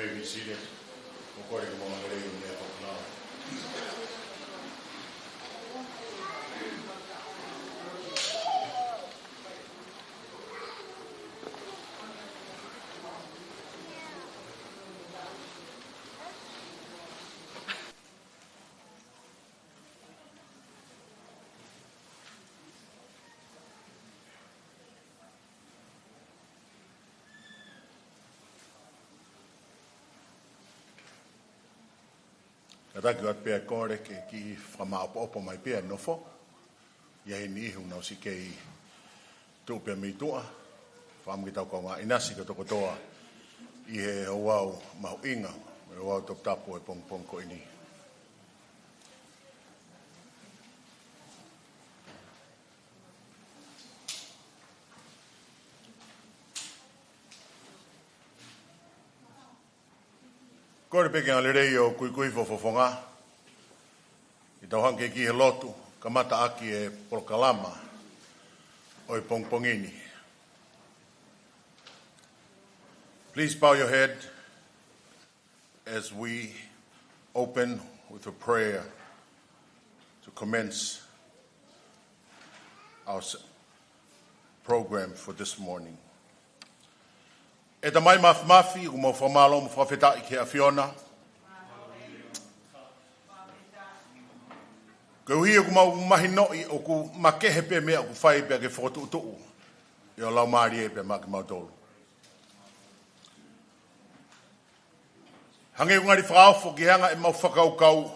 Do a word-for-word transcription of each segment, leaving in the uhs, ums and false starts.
Be seated. Ko e kole ke mau lelei ʻo meʻa fakapuna. Kātaki atu pē ʻa e kole ke kiʻi fakamāʻopoʻopo mai pē ʻa e nofo. ʻI ai e niʻihi ʻoku nau siʻi kei tuʻu pē mei tuʻa. Fakaʻamu ke tau kaungā ʻinasi kotokotoa ʻi he ouau mahuʻinga, he ouau toputapu ʻo e pongipongi ko eni. Kole pē ke ʻoua lelei ʻo kuikui fofofonga. Ke tau hanga ki he lotu, kamata ʻaki e polokalama ʻo e pongipongi ni. Please bow your head as we open with a prayer to commence our s-, program for this morning. ʻE Tamai Māfimafi, ʻoku mau fakamālō mo fakafetaʻi ki he ʻAfiona. Koeʻuhi ʻoku mau mahinoʻi ʻoku makehe pē meʻa ʻoku fai pea ke fokotuʻutuʻu ʻe ho Laumālie pea maʻa kimautolu. Hangē ʻoku ngali fakaofo ki he anga ʻemau fakakaukau.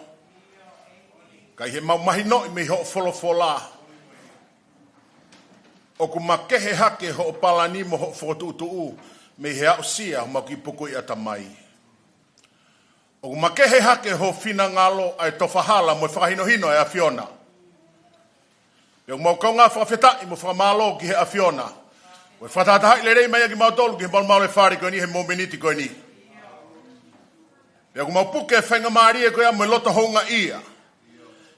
Ka ʻi heʻemau mahinoʻi mei hoʻo folofola, ʻoku makehe hake hoʻo palani mo hoʻo fokotuʻutuʻu mei he aʻusia homau kiʻi pukuʻi ʻatamai. ʻOku makehe hake ho finangalo ʻa e tofa hala mo e fakahinohino ʻa e ʻAfiona. Pea ʻoku mau kaungā fakafetaʻi mo fakamālō ki he ʻAfiona. Ko e fakatahatahaʻi lelei mai ʻa kimautolu ki he malumalu ʻo e fale ko eni he momeniti ko eni. Pea ʻoku mau puke e faingamālie ko ia mo e loto houngaʻia.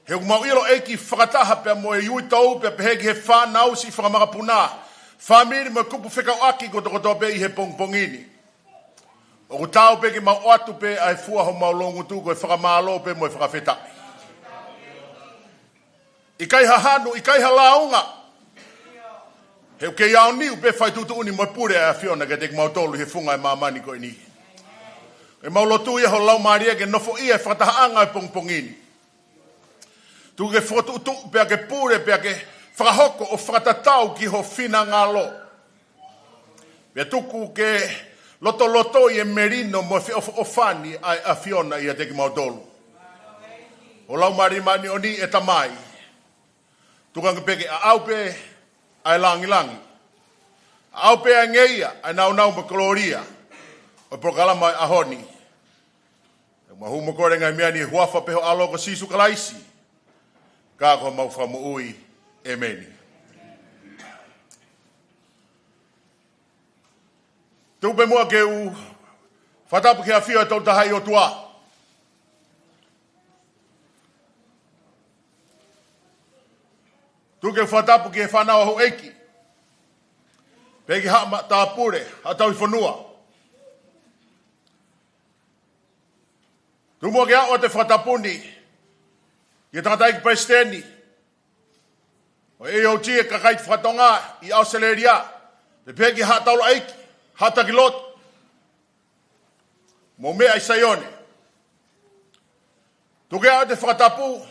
He ʻoku mau ʻilo ʻEiki fakataha pea mo e uitou pea pehē ki he fānau siʻi fanga makapuna, fāmili mo e kupu fekauʻaki kotokotoa pē ʻi he pongipongi ni. ʻOku taau pē ke mau ʻoatu pē ʻa e fua homau loungutu ko e fakamālō pē mo e fakafetaʻi. ʻIkai ha hanu, ʻikai ha lāunga. He ʻoku kei aoniu pē fai tuʻutuʻuni mo e pule ʻa e ʻAfiona kiate kimautolu ʻi he funga ʻo e māmani ko eni. ʻOku mau lotua ho Laumālie ke nofoʻia e fakatahaʻanga ʻo e pongipongi ni. Tuku ke fokotuʻutuʻu pea ke pule pea ke fakahoko ʻo fakatatau ki ho finangalo. Pea tuku ke lotolotoi e melino mo e feʻofoʻofani ʻa e ʻAfiona ʻiate kimautolu. Ho Laumālie Māʻoniʻoni ʻe Tamai. Tuku ange pē ke ʻaʻau pē ʻa e langilangi. ʻAʻau pē ʻa e ngeia, ʻa e nāunau mo e kolōlia ʻo e polokalama ʻo e ʻaho ni. ʻOku mau hū mo kole e ngaahi meʻa ni ʻi he huafa pē ho ʻAlo ko Sīsū Kalaisi. Ka ko homau Fakamoʻui. ʻĒmeni. Tuku pē muʻa ke u fakatapu ki he ʻafio ʻa e Tolu Tahaʻi ʻOtua. Tuku ke u fakatapu ki he fānau ʻa houʻeiki. Pea ki haʻa matāpule, haʻa tauhi fonua. Tuku muʻa ke u ʻoatu e fakatapu ni ki he tangataʻeiki palesiteni ʻo e AOG, e kakai faka-Tonga ʻi ʻAositelēlia. Pea pehē ki he haʻa taulaʻeiki, haʻa taki lotu, mo e meʻa ʻi Saione. Tuku ke u ʻoatu e fakatapu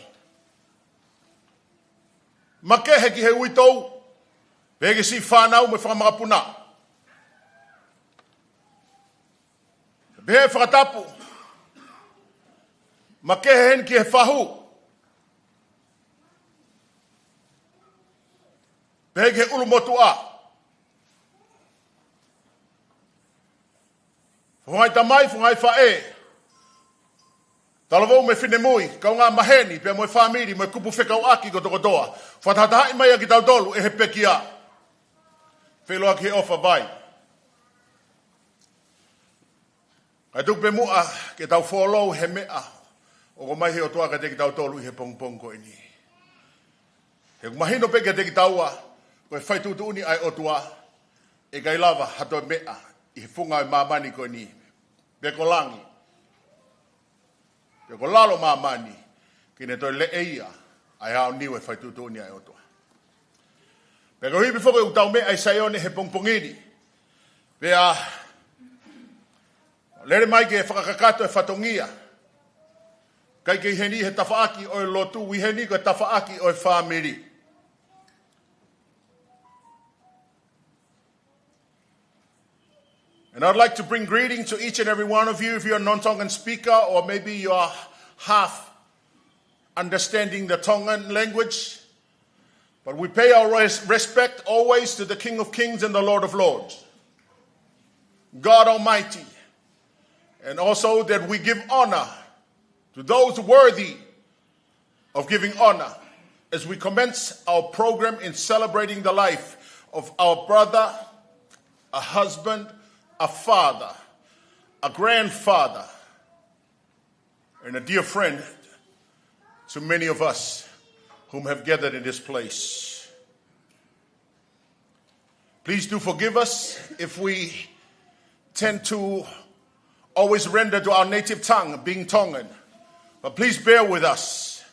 makehe ki he uitou, pea ki he siʻi fānau mo e fanga makapuna. Pea pehē e fakatapu makehe heni ki he fahu, pea ki he ʻulumotuʻa. Fofonga ʻi tamai, fofonga ʻi faʻē, talavou mo e finemui, kaungā maheni, pea mo e fāmili, mo e kupu fekauʻaki kotokotoa. Fakatahatahaʻi mai ʻa kitautolu ʻe he pekia. Feʻiloaki he ʻofa vai. Kae tuku pē muʻa ke tau follow he meʻa ʻoku ʻomai he ʻOtua kiate kitautolu ʻi he pongipongi ko eni. He ʻoku mahino pē kiate kitaua, ko e fai tuʻutuʻuni ʻa e ʻOtua, ʻe ʻikai lava ha toe meʻa ʻi he funga ʻo e māmani ko eni pe ko langi, pe ko lalo māmani, ke ne toe leʻeia ʻa e aoniu ʻo e faituʻutuʻuni ʻa e ʻOtua. Pea ko e ivi foki ʻoku tau meʻa ʻi Saione he pongipongi ni. Pea lele mai ke fakakakato e fatongia. ʻIkai ke ʻi heni he tafaʻaki ʻo e lotu, ʻi heni ko e tafaʻaki ʻo e fāmili. And I'd like to bring greeting to each and every one of you if you're a non-Tongan speaker or maybe you are half understanding the Tongan language. But we pay our res- respect always to the King of Kings and the Lord of Lords, God Almighty, and also that we give honor to those worthy of giving honor as we commence our program in celebrating the life of our brother, a husband, a father, a grandfather, and a dear friend to many of us whom have gathered in this place. Please do forgive us if we tend to always render to our native tongue, being Tongan. But please bear with us,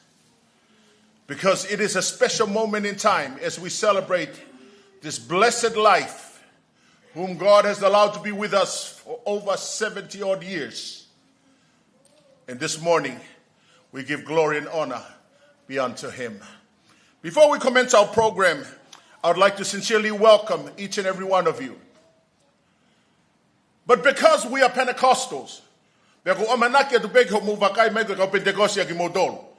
because it is a special moment in time as we celebrate this blessed life, whom God has allowed to be with us for over seventy odd years. And this morning, we give glory and honor be unto him. Before we commence our program, I would like to sincerely welcome each and every one of you. But because we are Pentecostals, pea ʻoku ou ʻamanaki atu pē ke mou vakai mai ko e kau Pentekosi ʻa kimoutolu.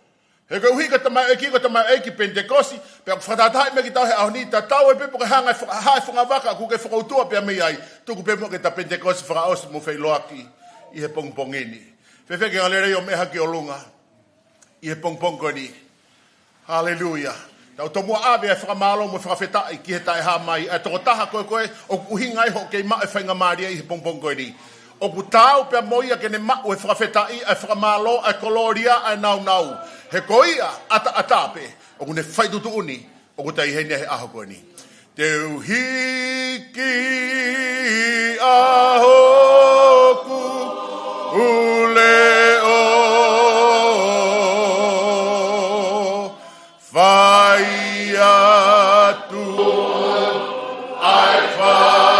He koeʻuhi ko e tamaioʻeiki, ko e tamaioʻeiki Pentekosi, pea ʻoku fakatahatahaʻi mai kitautolu he ʻaho ni, tatau ai pē pe ko e hā e faka-, hā e fungavaka ʻoku ke fakautua pea mei ai, tuku pē muʻa ke ta Pentekosi fakaʻosi mo feʻiloaki ʻi he pongipongi ni. Fēfē ke ngali lelei ʻo meʻa hake ki ʻolunga ʻi he pongipongi ko eni? Haleluia. Tau tomuʻa ʻave ʻa e fakamālō mo e fakafetaʻi ki he taʻehā mai, ʻa e tokotaha ko ē ko ē ʻoku ʻuhinga ai hoʻo kei maʻu e faingamālie ʻi he pongipongi ko eni. ʻOku taau pea mo ia ke ne maʻu e fakafetaʻi, ʻa e fakamālō, ʻa e kolōlia, ʻa e nāunau. He ko ia ʻataʻatā pē ʻoku ne faituʻutuʻuni, ʻoku ta ʻi heni he ʻaho ko eni. Te u hiki ʻa hoku leʻo, fai atu ʻa e fakamālō.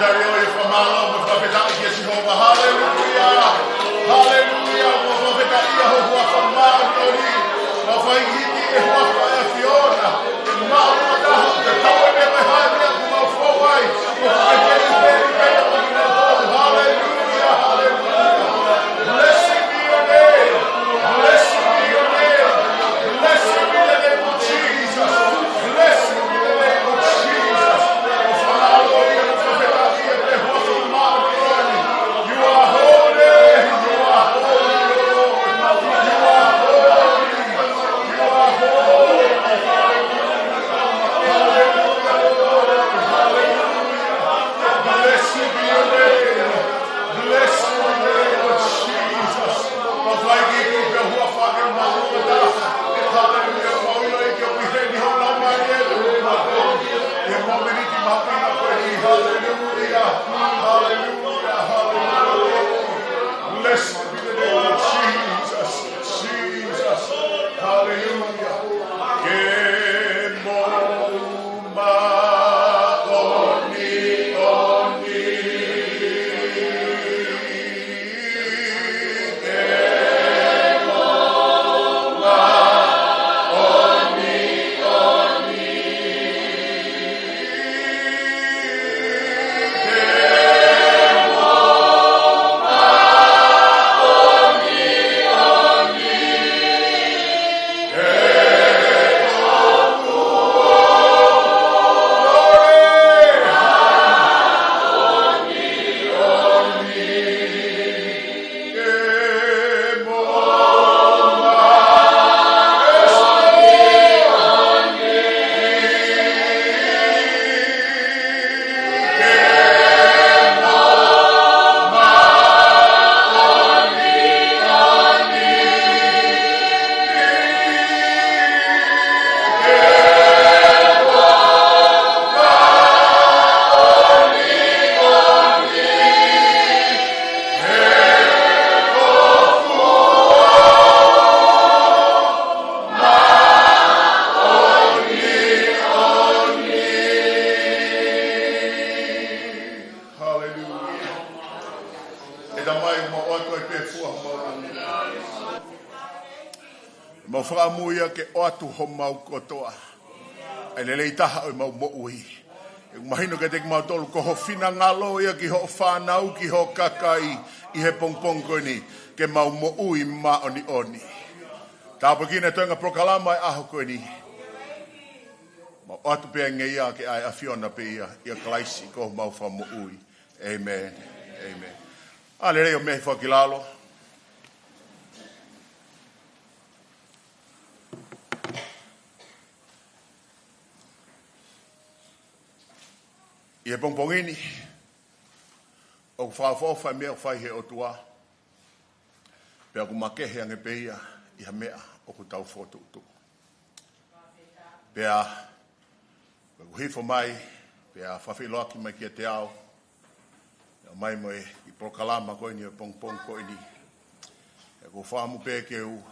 Tali ʻo e fakamālō mo e fakafetaʻi kia Sihova. Haleluia. Haleluia. Mo e fakafetaʻi ʻa ho huafa māʻoniʻoni. Mo e fakahīkihiki ʻa e huafa ʻa e ʻAfiona. Māʻoniʻoni ʻa e ʻAfiona. Tau e meʻa mai hānea kuo mau fou ai. Mo e fakahīkihiki pē ʻa e ʻAfiona. Haleluia. Haleluia. Blessed be your name. Blessed be your name. Blessed be the name of Jesus. Blessed be the name of Jesus. You are holy, you are holy, Lord. You are holy, you are holy. Hallelujah, Lord. Hallelujah. Blessed be your name. Blessed be the name of Jesus. Mo e fakahīkihiki ʻa e huafa ke mau ʻofa. Haleluia. Mau ʻilo ʻEiki ʻoku ʻi heni ho Laumālie ʻoku mau ʻofa. ʻI he momeniti mahuʻinga ko eni. Haleluia. Haleluia. Haleluia. Blessed be the name of Jesus. Jesus. Haleluia. Ke mou māʻoniʻoni. Haleluia. ʻE Tamai, mau ʻoatu ai pē fua homau moʻui. Mau fakaʻamu ia ke ʻoatu homau kotoa ʻa e lelei taha ʻo ʻemau moʻui. ʻOku mahino kiate kimautolu ko ho finangalo ia ki hoʻo fānau, ki ho kakai ʻi he pongipongi ko eni, ke mau moʻui māʻoniʻoni. Tāpuekina e toenga polokalama ʻo e ʻaho ko eni. Mau ʻoatu pē ʻa e ngeia ke ʻa e ʻAfiona pē ia, ʻia Kalaisi ko homau Fakamoʻui. ʻĒmeni. ʻĒmeni. ʻA, lelei ʻo mei fakilalo. ʻI he pongipongi ni, ʻoku fakaʻofoʻofa e meʻa ʻoku fai he ʻOtua, pea ʻoku makehe ange pē ia ʻi ha meʻa ʻoku tau fokotuʻutuʻu. Pea, pea ʻoku hifo mai, pea fakafeʻiloaki mai kiate au, ʻo mai mo e kiʻi polokalama ko eni ʻo e pongipongi ko eni. ʻOku ou fakaʻamu pē ke u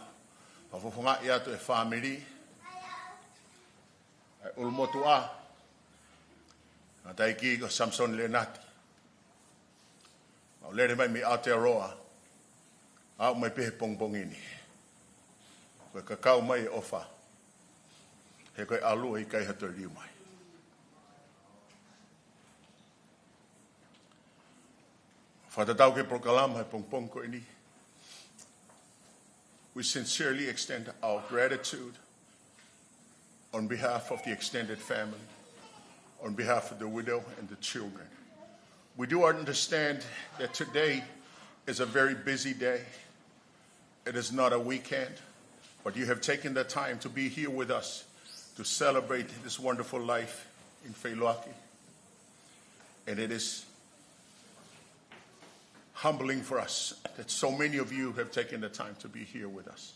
fakafofongaʻi atu e fāmili, ʻa e ʻulumotuʻa, ʻa e tangataʻeiki ko Samson Lenati. Naʻe lele mai mei Aotearoa, aʻu mai pē he pongipongi ni. Ko e kakau mai e ʻofa, he ko e ʻalu ʻe ʻikai ha toe liu mai. Fakatatau ki he polokalama he pongipongi ko eni. We sincerely extend our gratitude on behalf of the extended family, on behalf of the widow and the children. We do understand that today is a very busy day. It is not a weekend, but you have taken the time to be here with us to celebrate this wonderful life in Feiloaki. And it is humbling for us that so many of you have taken the time to be here with us.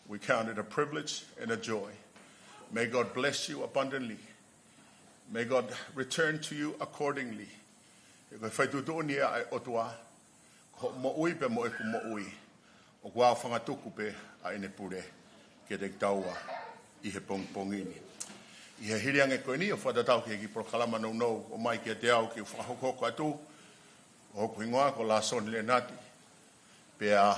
We count it a privilege and a joy. May God bless you abundantly. May God return to you accordingly. He ko e faituʻutuʻuni ʻa e ʻOtua, ko hoʻo moʻui pea mo ʻeku moʻui, ʻoku ʻaofangatuku pē ʻa ʻene pule kiate kitaua ʻi he pongipongi ni. ʻI he hili ange ko eni ʻo fakatatau ki he kiʻi polokalama nounou ʻoku ʻomai kiate au ke u fakahokohoko atu, ʻoku hingoa ko Lāsoni Lenati. Pea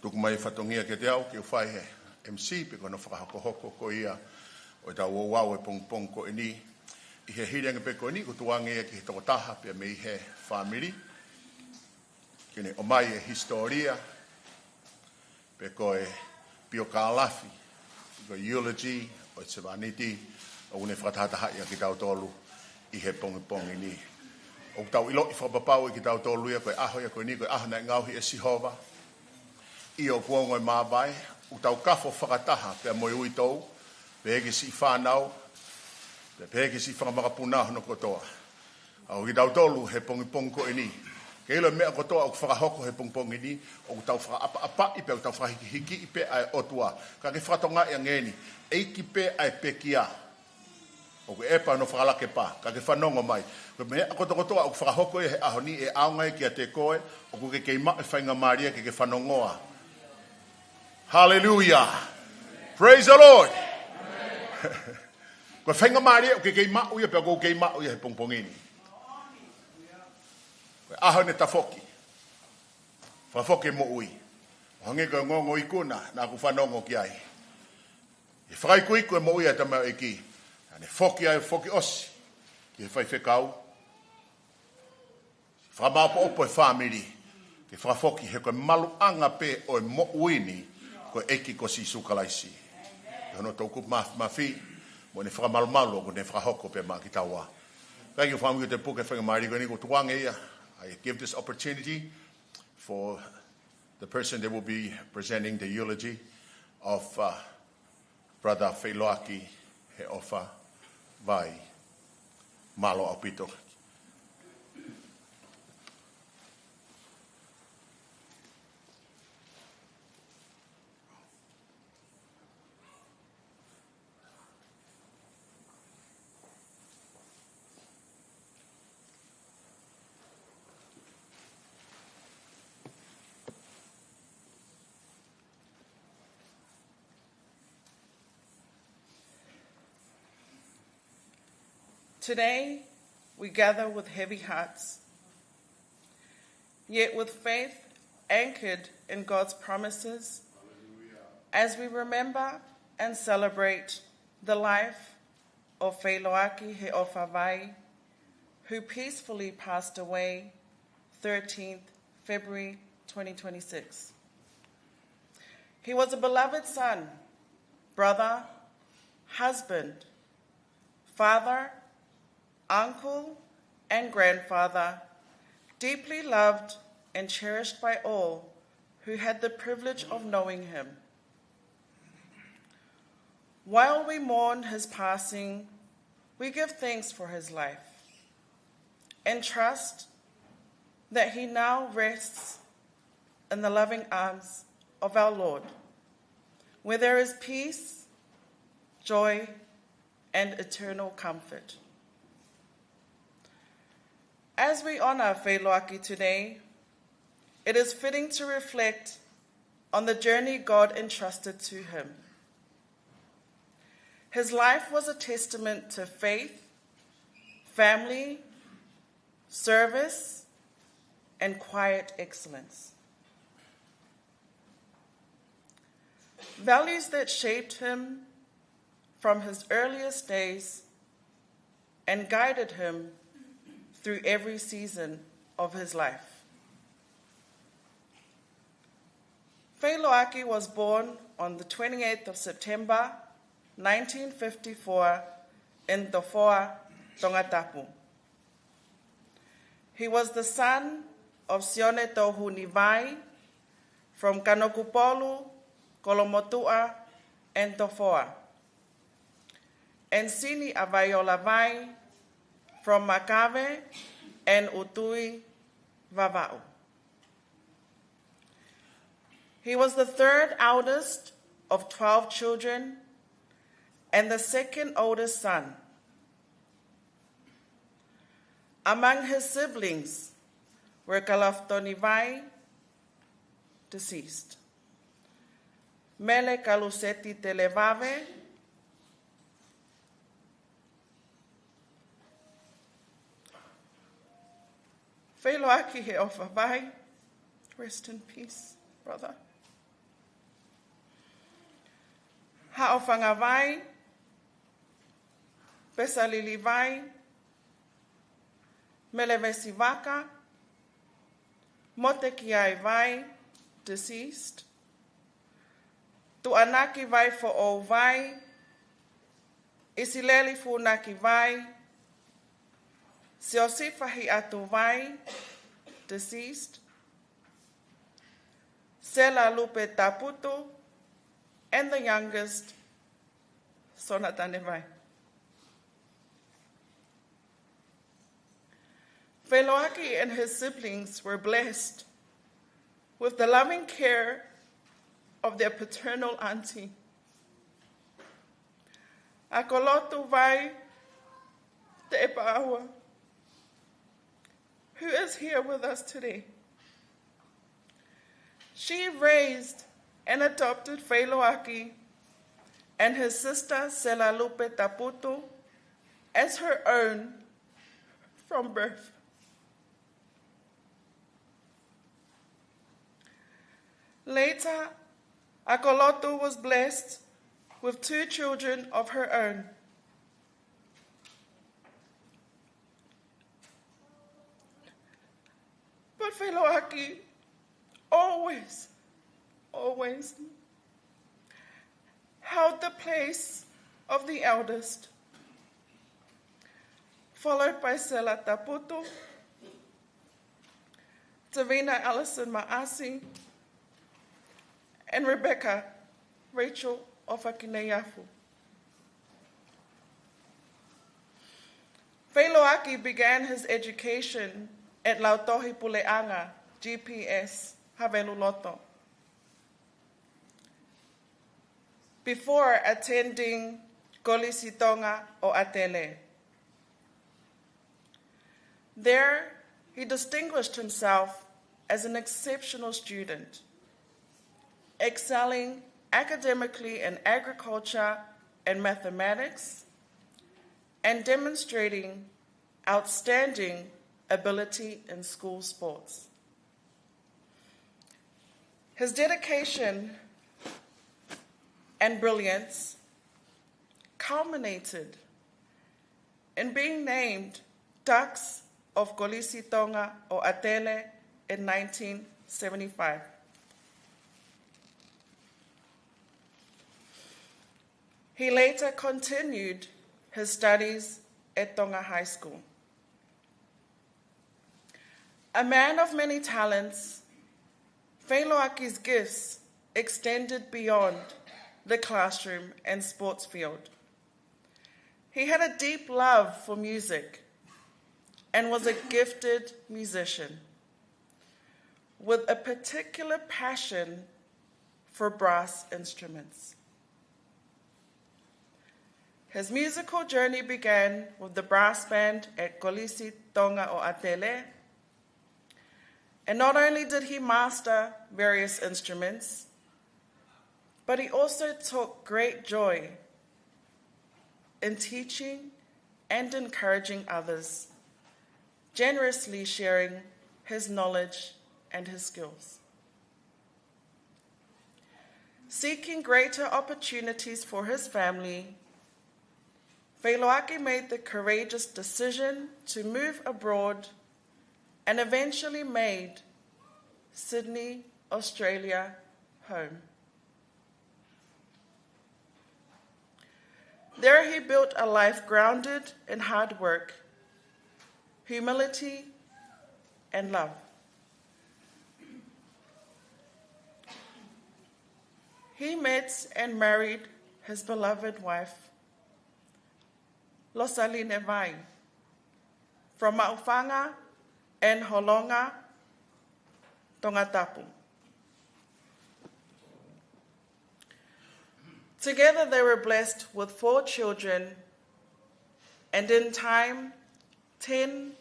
tuku mai e fatongia kiate au ke u fai e M C pe ko hono fakahokohoko ko ia ʻo ʻetau ouau he pongipongi ko eni. ʻI he hili ange pē ko eni ʻoku tuʻu ange ia ki he tokotaha pea mei he fāmili ke ne ʻomai e hisitōlia pe ko e piokālafi, pe ko e eulogy ʻo e sevāniti ʻoku ne fakatahatahaʻi ʻa kitautolu ʻi he pongipongi ni. ʻOku tau ʻiloʻi fakapapau ʻe kitautolu ia ko e ʻaho ia ko eni ko e ʻaho naʻe ngaohi ʻe Sihova. ʻIo, ʻoku ongo e māvae, ʻoku tau kafo fakataha pea mo e uitou, pehē ki he siʻi fānau, pea pehē ki he siʻi fanga makapuna hono kotoa. ʻA ʻo kitautolu he pongipongi ko eni, ke ʻilo e meʻa kotoa ʻoku fakahoko he pongipongi ni, ʻoku tau fakaʻapaʻapaʻi pea ʻoku tau fakahikihikiʻi pē ʻa e ʻOtua. Ka ke fakatokangaʻi ange eni, ʻEiki pē ʻa e pekia, ʻoku ʻepa hono fakalakepā, ka ke fanongo mai. Ko e meʻa kotokotoa ʻoku fakahoko ia he ʻaho ni ʻe ʻaonga ia kiate koe, ʻoku ke kei maʻu e faingamālie ke ke fanongoa. Hallelujah. Praise the Lord. Ko e faingamālie ʻoku ke kei maʻu ia pea ʻoku ou kei maʻu ia he pongipongi ni. Ko e ʻaho ne tafoki, fakafoki e moʻui. ʻO hangē ko e ongoongo ikuna naʻa ku fanongo ki ai. ʻI he fakaikuiku e moʻui ʻa e tamaioʻeiki, naʻa ne foki ai, foki ʻosi ki he faifekau. Fakamāʻopoʻopo e fāmili ke fakafoki, he ko e maluʻanga pē ʻo e moʻui ni ko e ʻEiki ko Sīsū Kalaisi. Ko hono toʻukupu māfimafi mo ʻene fakamalumalu ʻoku ne fakahoko pē maʻa kitaua. Kae kehe, fakaʻamu ke u toe puke e faingamālie ko eni, ʻoku ou tuku ange ia. I give this opportunity for the person that will be presenting the eulogy of, uh, Brother Feiloaki Heʻofa Vai. Mālō ʻaupito. Today, we gather with heavy hearts, yet with faith anchored in God's promises, as we remember and celebrate the life of Feiloaki Heʻofa Vai, who peacefully passed away thirteenth February twenty twenty-six. He was a beloved son, brother, husband, father, uncle, and grandfather, deeply loved and cherished by all who had the privilege of knowing him. While we mourn his passing, we give thanks for his life and trust that he now rests in the loving arms of our Lord, where there is peace, joy, and eternal comfort. As we honor Feiloaki today, it is fitting to reflect on the journey God entrusted to him. His life was a testament to faith, family, service, and quiet excellence. Values that shaped him from his earliest days and guided him through every season of his life. Feiloaki was born on the twenty-eighth of September, nineteen fifty-four, in Tofoa, Tongatapu. He was the son of Sione Touhuni Vai from Kanokupolu, Kolomotuʻa, and Tofoa, and Sini ʻa Vaiola Vai from Makave and ʻUtui, Vavaʻu. He was the third eldest of twelve children and the second oldest son. Among his siblings were Kalafutoni Vai, deceased, Mele Kaluseti Televave, Feiloaki Heʻofa Vai, rest in peace, brother. Haʻofanga Vai, Pesalili Vai, Melevesi Vaka, Motekiai Vai, deceased, Tuʻanaki Vai Foʻou Vai, ʻIsileli Funaki Vai, Siosifa Hiatu Vai, deceased, Sela Lupe Taputu, and the youngest, Sonatane Vai. Feiloaki and his siblings were blessed with the loving care of their paternal auntie, Akolotu Vai Teʻepaua, who is here with us today. She raised and adopted Feiloaki and his sister Sela Lupe Taputu as her own from birth. Later, Akolotu was blessed with two children of her own. But Feiloaki always, always held the place of the eldest, followed by Sela Taputu, Davina Allison Maasi, and Rebecca Rachel Ofakineiafu. Feiloaki began his education at Lautohi Puleʻanga, G P S, Haveluloto, before attending Kolisi Tonga ʻo ʻAtele. There, he distinguished himself as an exceptional student, excelling academically in agriculture and mathematics, and demonstrating outstanding ability in school sports. His dedication and brilliance culminated in being named Dux of Kolisi Tonga ʻo ʻAtele in nineteen seventy-five. He later continued his studies at Tonga High School. A man of many talents, Feiloaki's gifts extended beyond the classroom and sports field. He had a deep love for music and was a gifted musician with a particular passion for brass instruments. His musical journey began with the brass band at Kolisi Tonga ʻo ʻAtele, and not only did he master various instruments, but he also took great joy in teaching and encouraging others, generously sharing his knowledge and his skills. Seeking greater opportunities for his family, Feiloaki made the courageous decision to move abroad and eventually made Sydney, Australia, home. There he built a life grounded in hard work, humility, and love. He met and married his beloved wife, Losaline Vai, from Maʻufanga and Holonga, Tongatapu. Together they were blessed with four children and, in time, ten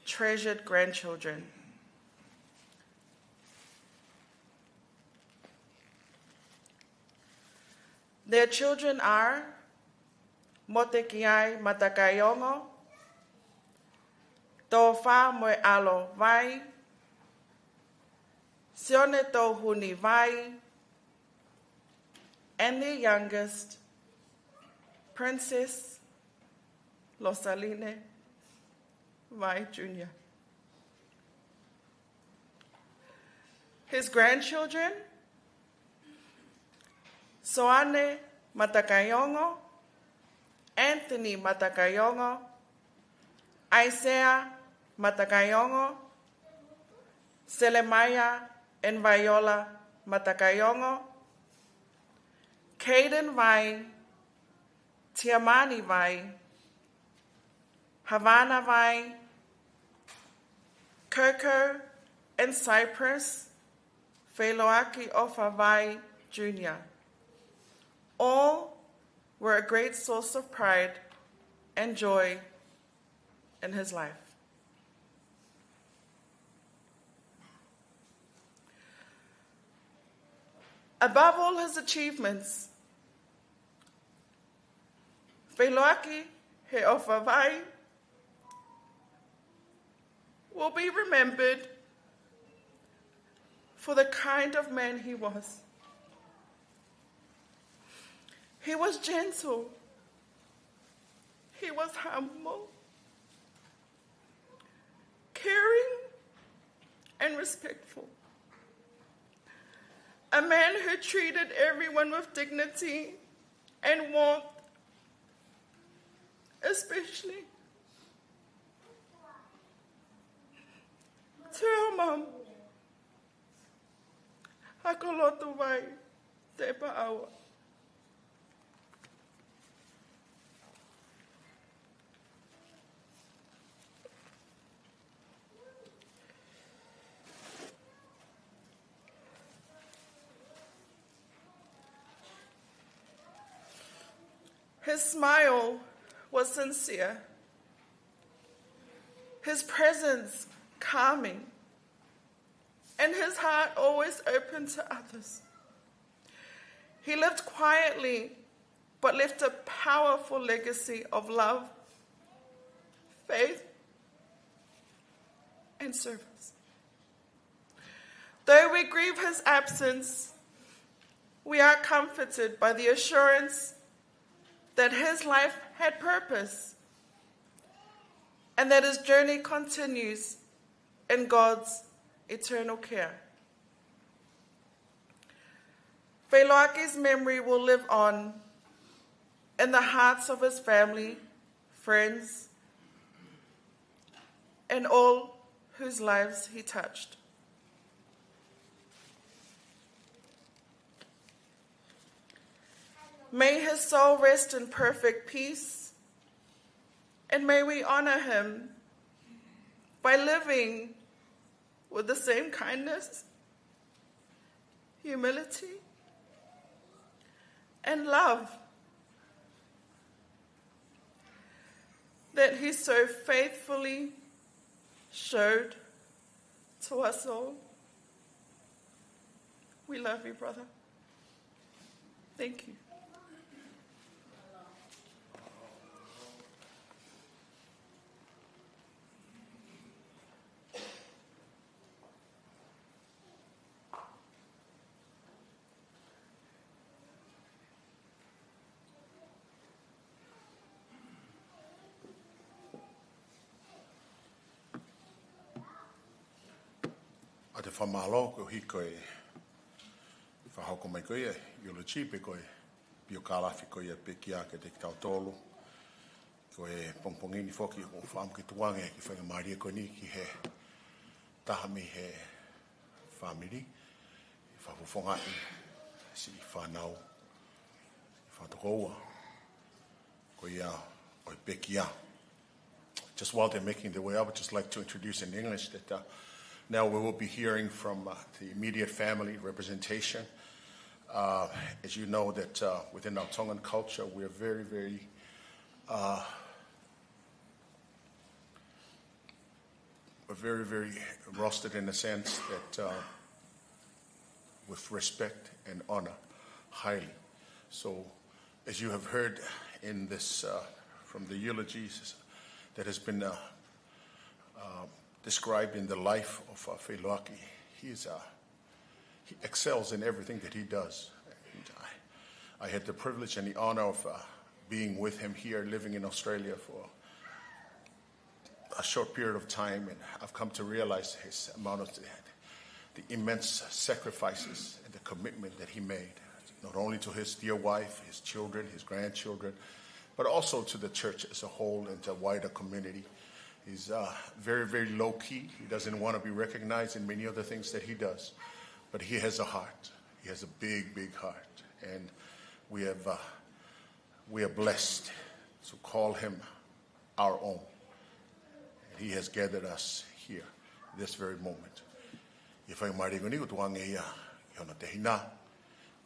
treasured grandchildren. Their children are Motekiai Matakaiongo, Tōfā Moeʻalo Vai, Sione Touhuni Vai, and the youngest, Princess Losaline Vai Junior. His grandchildren, Soane Matakaiongo, Anthony Matakaiongo, Isaiah Matakaiongo, Selemaia and Viola Matakaiongo, Caden Vai, Tiamani Vai, Havana Vai, Coco and Cypress, Feiloaki ʻOfa Vai Junior. All were a great source of pride and joy in his life. Above all his achievements, Feiloaki he ʻOfa Vai will be remembered for the kind of man he was. He was gentle. He was humble, caring, and respectful. A man who treated everyone with dignity and warmth, especially to our mum, Hakolotu Vai Tepaʻaua. His smile was sincere, his presence calming, and his heart always open to others. He lived quietly, but left a powerful legacy of love, faith, and service. Though we grieve his absence, we are comforted by the assurance that his life had purpose and that his journey continues in God's eternal care. Feiloaki's memory will live on in the hearts of his family, friends, and all whose lives he touched. May his soul rest in perfect peace, and may we honor him by living with the same kindness, humility, and love that he so faithfully showed to us all. We love you, brother. Thank you. ʻOatu e fakamālō koeʻuhi ko e fakahoko mai ko ia e eulogy pe ko e piokālafi ko ia e pekia kiate kitautolu. Ko e pongipongi ni foki ʻoku ou fakaʻamu ke tukuange e kiʻi faingamālie ko eni ki he taha mei he fāmili, fakafofongaʻi siʻi fānau, fakatokoua ko ia ʻo e pekia. Just while they're making their way up, I'd just like to introduce in English that, uh, now we will be hearing from, uh, the immediate family representation. Uh, as you know that, uh, within our Tongan culture, we are very, very, uh, we're very, very rostered in the sense that, uh, with respect and honor highly. So, as you have heard in this, uh, from the eulogies that has been, uh, uh, described in the life of uh, Feʻiloaki. He is, uh, he excels in everything that he does. And I, I had the privilege and the honor of uh, being with him here, living in Australia for a short period of time, and I've come to realize his amount of the, the immense sacrifices and the commitment that he made, not only to his dear wife, his children, his grandchildren, but also to the church as a whole and the wider community. He's uh, very, very low key. He doesn't want to be recognized in many of the things that he does, but he has a heart. He has a big, big heart, and we have uh, we are blessed to call him our own. And he has gathered us here this very moment. ʻI he faingamālie ko eni ʻoku tuku ange ia ki hono tehina,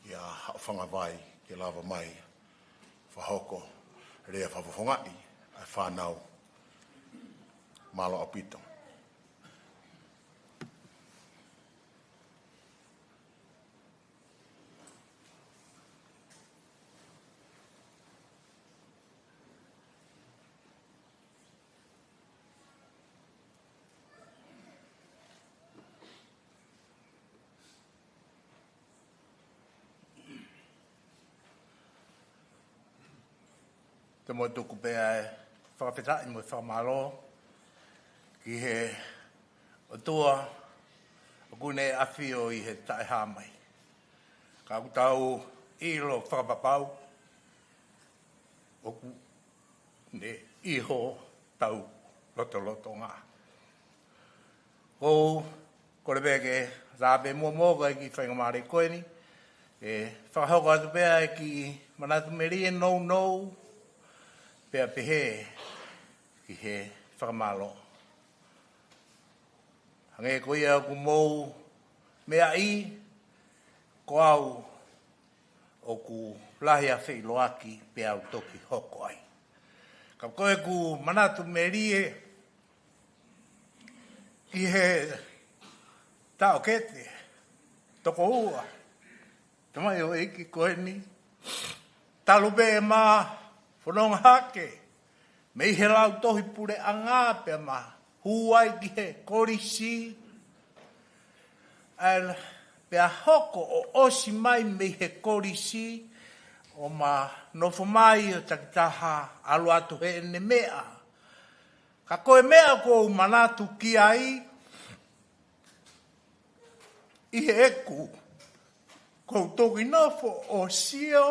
ʻa Haʻofanga Vai, ke lava mai fakahoko lea fakafofongaʻi ʻa e fānau. Mālō ʻaupito. Te mo tuku pē ʻa e fakafetaʻi mo e fakamālō ki he ʻOtua ʻoku ne ʻafio ʻi he taʻehāmai. Ka ʻoku tau ʻilo fakapapau ʻoku ne ʻi hotau lotolotonga. ʻOku ou kole pē ke tā pē muʻomuʻa ko e kiʻi faingamālie ko eni, ʻe fakahoko atu pē ʻa e kiʻi manatu melie nounou, pea pehē ki he fakamālō. Hangē ko ia ʻoku mou meaʻi, ko au ʻoku lahi ʻa Feʻiloaki pea u toki hoko ai. Ka ko ʻeku manatu melie ki he taʻokete toko ua, tamaioʻeiki ko eni, talu pē ʻema fononga hake mei he lautohi puleʻanga pea ma hū ai ki he kolisi, ʻa e, pea hoko ʻo ʻosi mai mei he kolisi ʻo ma nofo mai ʻo takitaha ʻalu atu heʻene meʻa. Ka ko e meʻa ʻoku ou manatu ki ai, ʻi heʻeku, ʻoku ou toki nofo ʻo sio,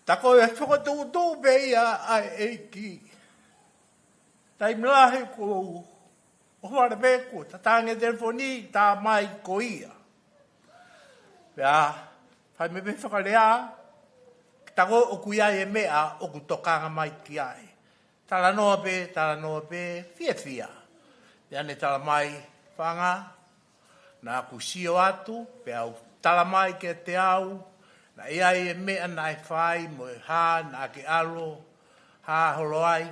tā ko e fokotuʻutuʻu pē ia ʻa e ʻEiki. Taimi lahi ʻoku ou ʻohovale pē kuo tātānge telefoni, tā mai ko ia. Pea fai mai pē fakalea, tā ko ʻoku ʻi ai e meʻa ʻoku tokanga mai ki ai. Talanoa pē, talanoa pē, fiefia. Pea ne tala mai, Fanga, naʻa ku sio atu, pea u tala mai kiate au, naʻe ʻi ai e meʻa naʻe fai mo e hā naʻa ke ʻalu hā holo ai,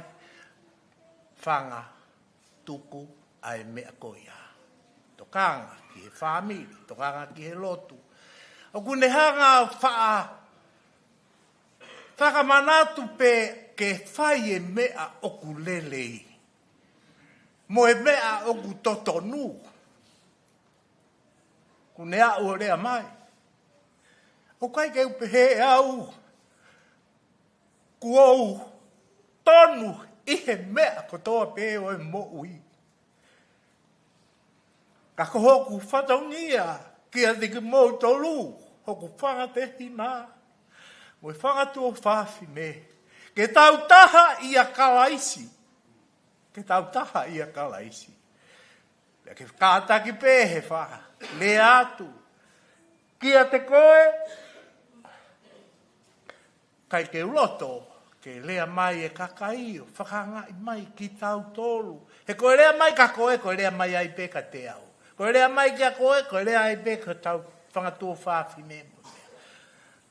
Fanga, tuku ʻa e meʻa ko ia. Tokanga ki he fāmili, tokanga ki he lotu. ʻOku ne hanga ʻo faʻa fakamanatu pē ke fai e meʻa ʻoku lelei mo e meʻa ʻoku totonu. Kuo ne aʻu ʻo lea mai, ʻoku ʻikai ke u pehē au kuo u tonu ʻi he meʻa kotoa pē ʻo e moʻui. Ka ko hoku fatongia kiate kimoutolu, hoku fanga tehina mo e fanga tuofāfine, ke tau taha ʻia Kalaisi. Ke tau taha ʻia Kalaisi. Pea ke kātaki pē he fakalea atu kiate koe, ʻikai ke u loto ke lea mai e kakai ʻo fakaangaʻi mai kitautolu. He ko e lea mai kia koe, ko e lea mai ai pē kiate au. Ko e lea mai kia koe, ko e lea ai pē ki hotau fanga tuofāfine mo e meʻa.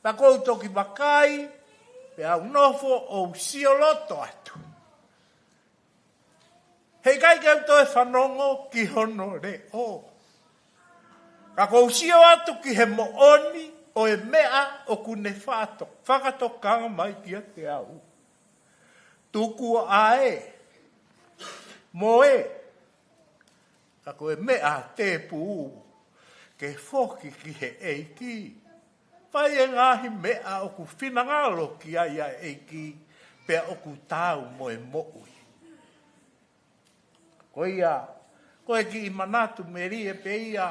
Pea ʻoku ou toki vakai, pea u nofo ʻo u sio loto atu. Heʻikai ke u toe fanongo ki hono leʻo. Ka ʻoku ou sio atu ki he moʻoni ʻo e meʻa ʻoku ne fato-, fakatokanga mai kiate au. Tuku ʻa e, Mo e, ka ko e meʻa tēpū ke foki ki he ʻEiki. Fai e ngaahi meʻa ʻoku finangalo ki ai ʻa e ʻEiki, pea ʻoku taau mo e moʻui. Ko ia, ko e kiʻi manatu melie pē ia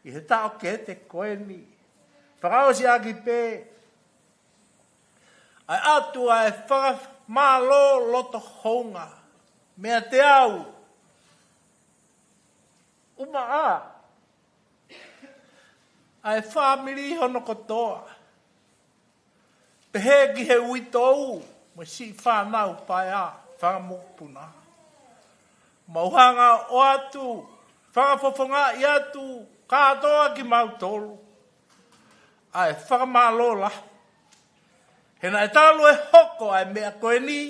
ʻi he taʻokete ko eni. Fakaʻosi ʻaki pē ʻa e ʻatu ʻa e fakamālō loto hounga meiate au, ʻumaʻā ʻa e fāmili hono kotoa, pehē ki he uitou mo e siʻi fānau paea, fanga mokopuna. Mau hanga ʻo ʻoatu, fakafofongaʻi atu kātoa kimautolu ʻa e fakamālō lahi. He naʻe talu e hoko ʻa e meʻa ko eni,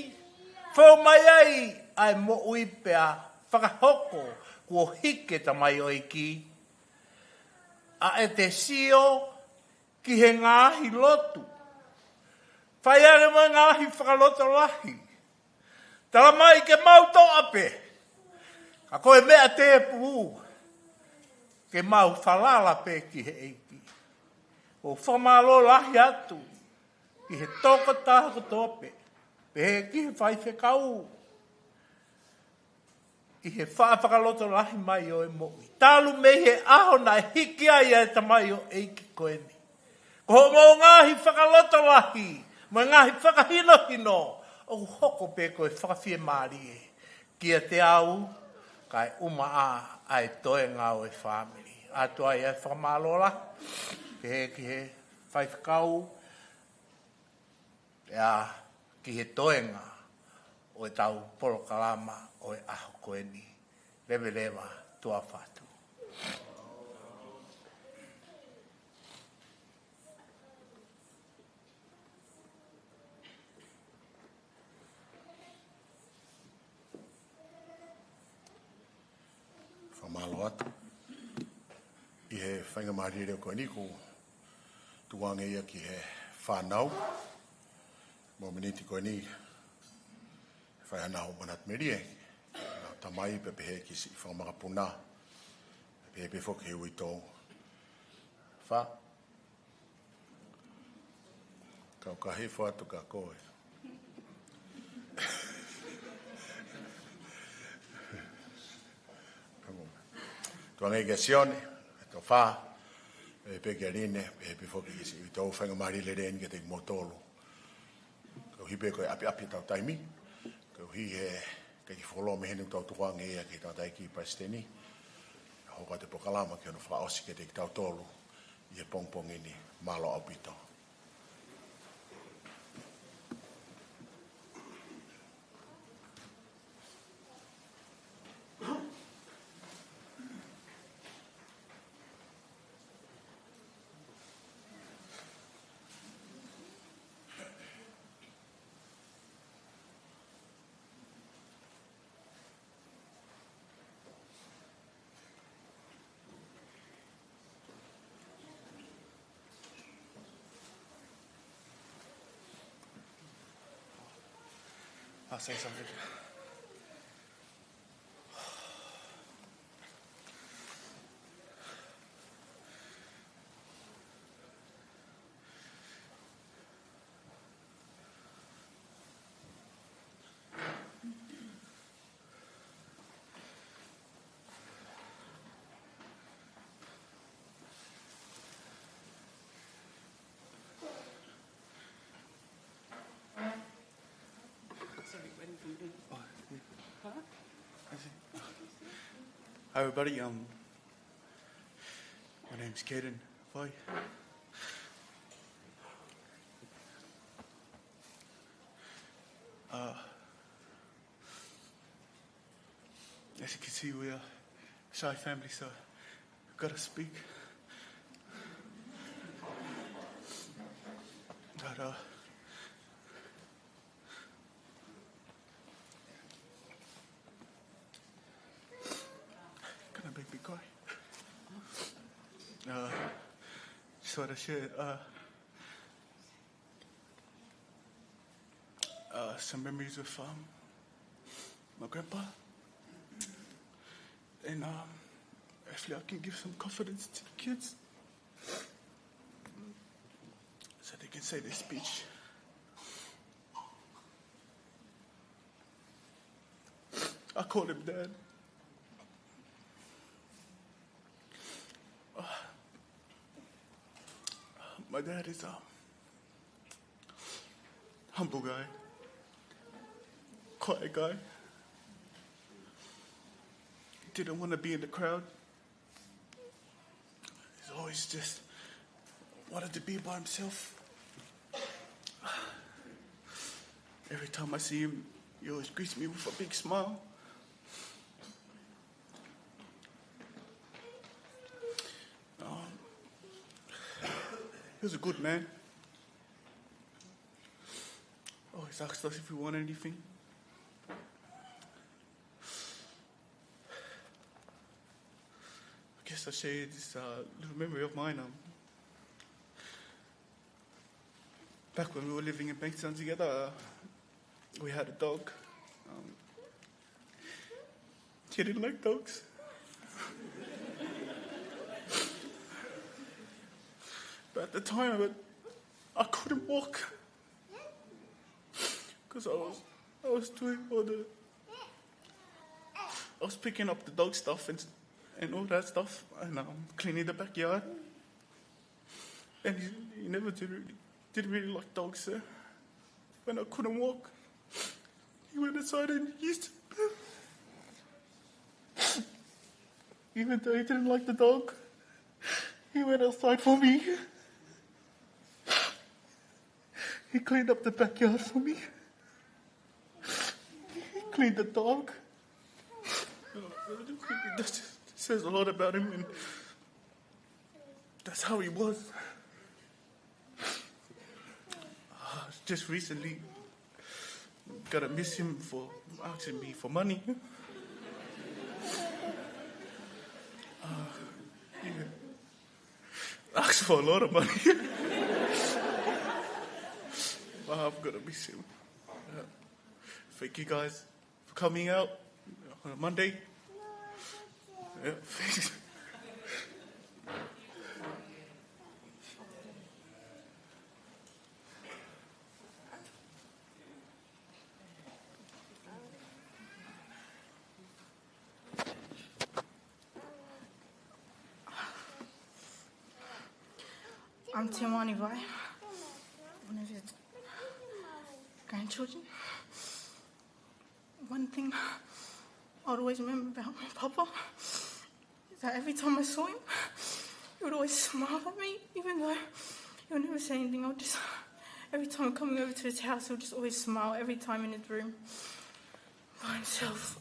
fou mai ai ʻa e moʻui pea fakahoko kuo hiki e tamaioʻeiki. ʻA e te sio ki he ngaahi lotu, fai ange mo e ngaahi fakalotolahi. Tala mai ke mau toʻa pē, ka ko e meʻa tēpū ke mau falala pē ki he ʻEiki. ʻOku fakamālō lahi atu ki he tokotaha kotoa pē, pehē ki he faifekau, ʻi he faʻa fakalotolahi mai ʻo e moʻui. Talu mei he ʻaho naʻe hiki ai ʻa e tamaioʻeiki ko eni. Ko hoʻomou ngaahi fakalotolahi mo e ngaahi fakahinohino, ʻoku hoko pē ko e fakafiemālie kiate au, kae ʻumaʻā ʻa e toenga ʻo e fāmili. ʻAtu ai ʻa e fakamālō lahi, pehē ki he faifekau, pea ki he toenga ʻo e tau polokalama ʻo e ʻaho ko eni. Leveleva, tuʻa ʻofa atu. Fakamālō atu. ʻI he faingamālie ko eni ʻoku tukuange ia ki he fānau, mo e miniti ko eni, fai hana hoʻo manatu melie, nau tamai pea pehē ki siʻi fanga makapuna, pehē pē foki he uitou. Fa, kau kahi fo atu ka koe. Tukuange kia Sione, e tofa, pehē pē kia Line, pehē pē foki ki siʻi uitou, faingamālie lelei eni kiate kimoutolu. Koeʻuhi pē ko e ʻapiʻapi ʻetau taimi, koeʻuhi he ʻikai ke fuoloa mei heni ʻoku tau tukuange ia ki he tangataʻeiki palesiteni, hoko atu e polokalama ki hono fakaʻosi kiate kitautolu ʻi he pongipongi ni. Mālō ʻaupito. I'll say something. Sorry, waiting for me. Oh, yeah. Huh? I see. Hi, everybody. Um, my name's Caden Foy. Uh, As you can see, we are a shy family, so we gotta speak. But, uh, gonna make me cry. Uh, just wanna share, uh, Uh, some memories with, um, my grandpa. And um, hopefully I can give some confidence to the kids so they can say their speech. I call him dad. My dad is a humble guy, quiet guy. Didn't want to be in the crowd. He's always just wanted to be by himself. Every time I see him, he always greets me with a big smile. Um, he was a good man. Always asked us if we want anything. I guess I'll share this uh, little memory of mine. Um, back when we were living in Bankstown together, uh, we had a dog. Um, he didn't like dogs. But at the time, I, I couldn't walk because I was I was doing all the I was picking up the dog stuff and and all that stuff and um, cleaning the backyard. And he, he never did really, didn't really like dogs, so when I couldn't walk, he went outside and used to, even though he didn't like the dog, he went outside for me. He cleaned up the backyard for me. He cleaned the dog. That says a lot about him, and that's how he was. Uh, just recently, gotta miss him for asking me for money. Uh, yeah. Asked for a lot of money. Wow, I'm gonna miss him. Yeah. Thank you guys for coming out on a Monday. Yeah. I'm Timani Vai, one of his grandchildren. One thing I'd always remember about my papa is that every time I saw him, he would always smile at me, even though he would never say anything. I would just, every time coming over to his house, he would just always smile every time in his room by himself.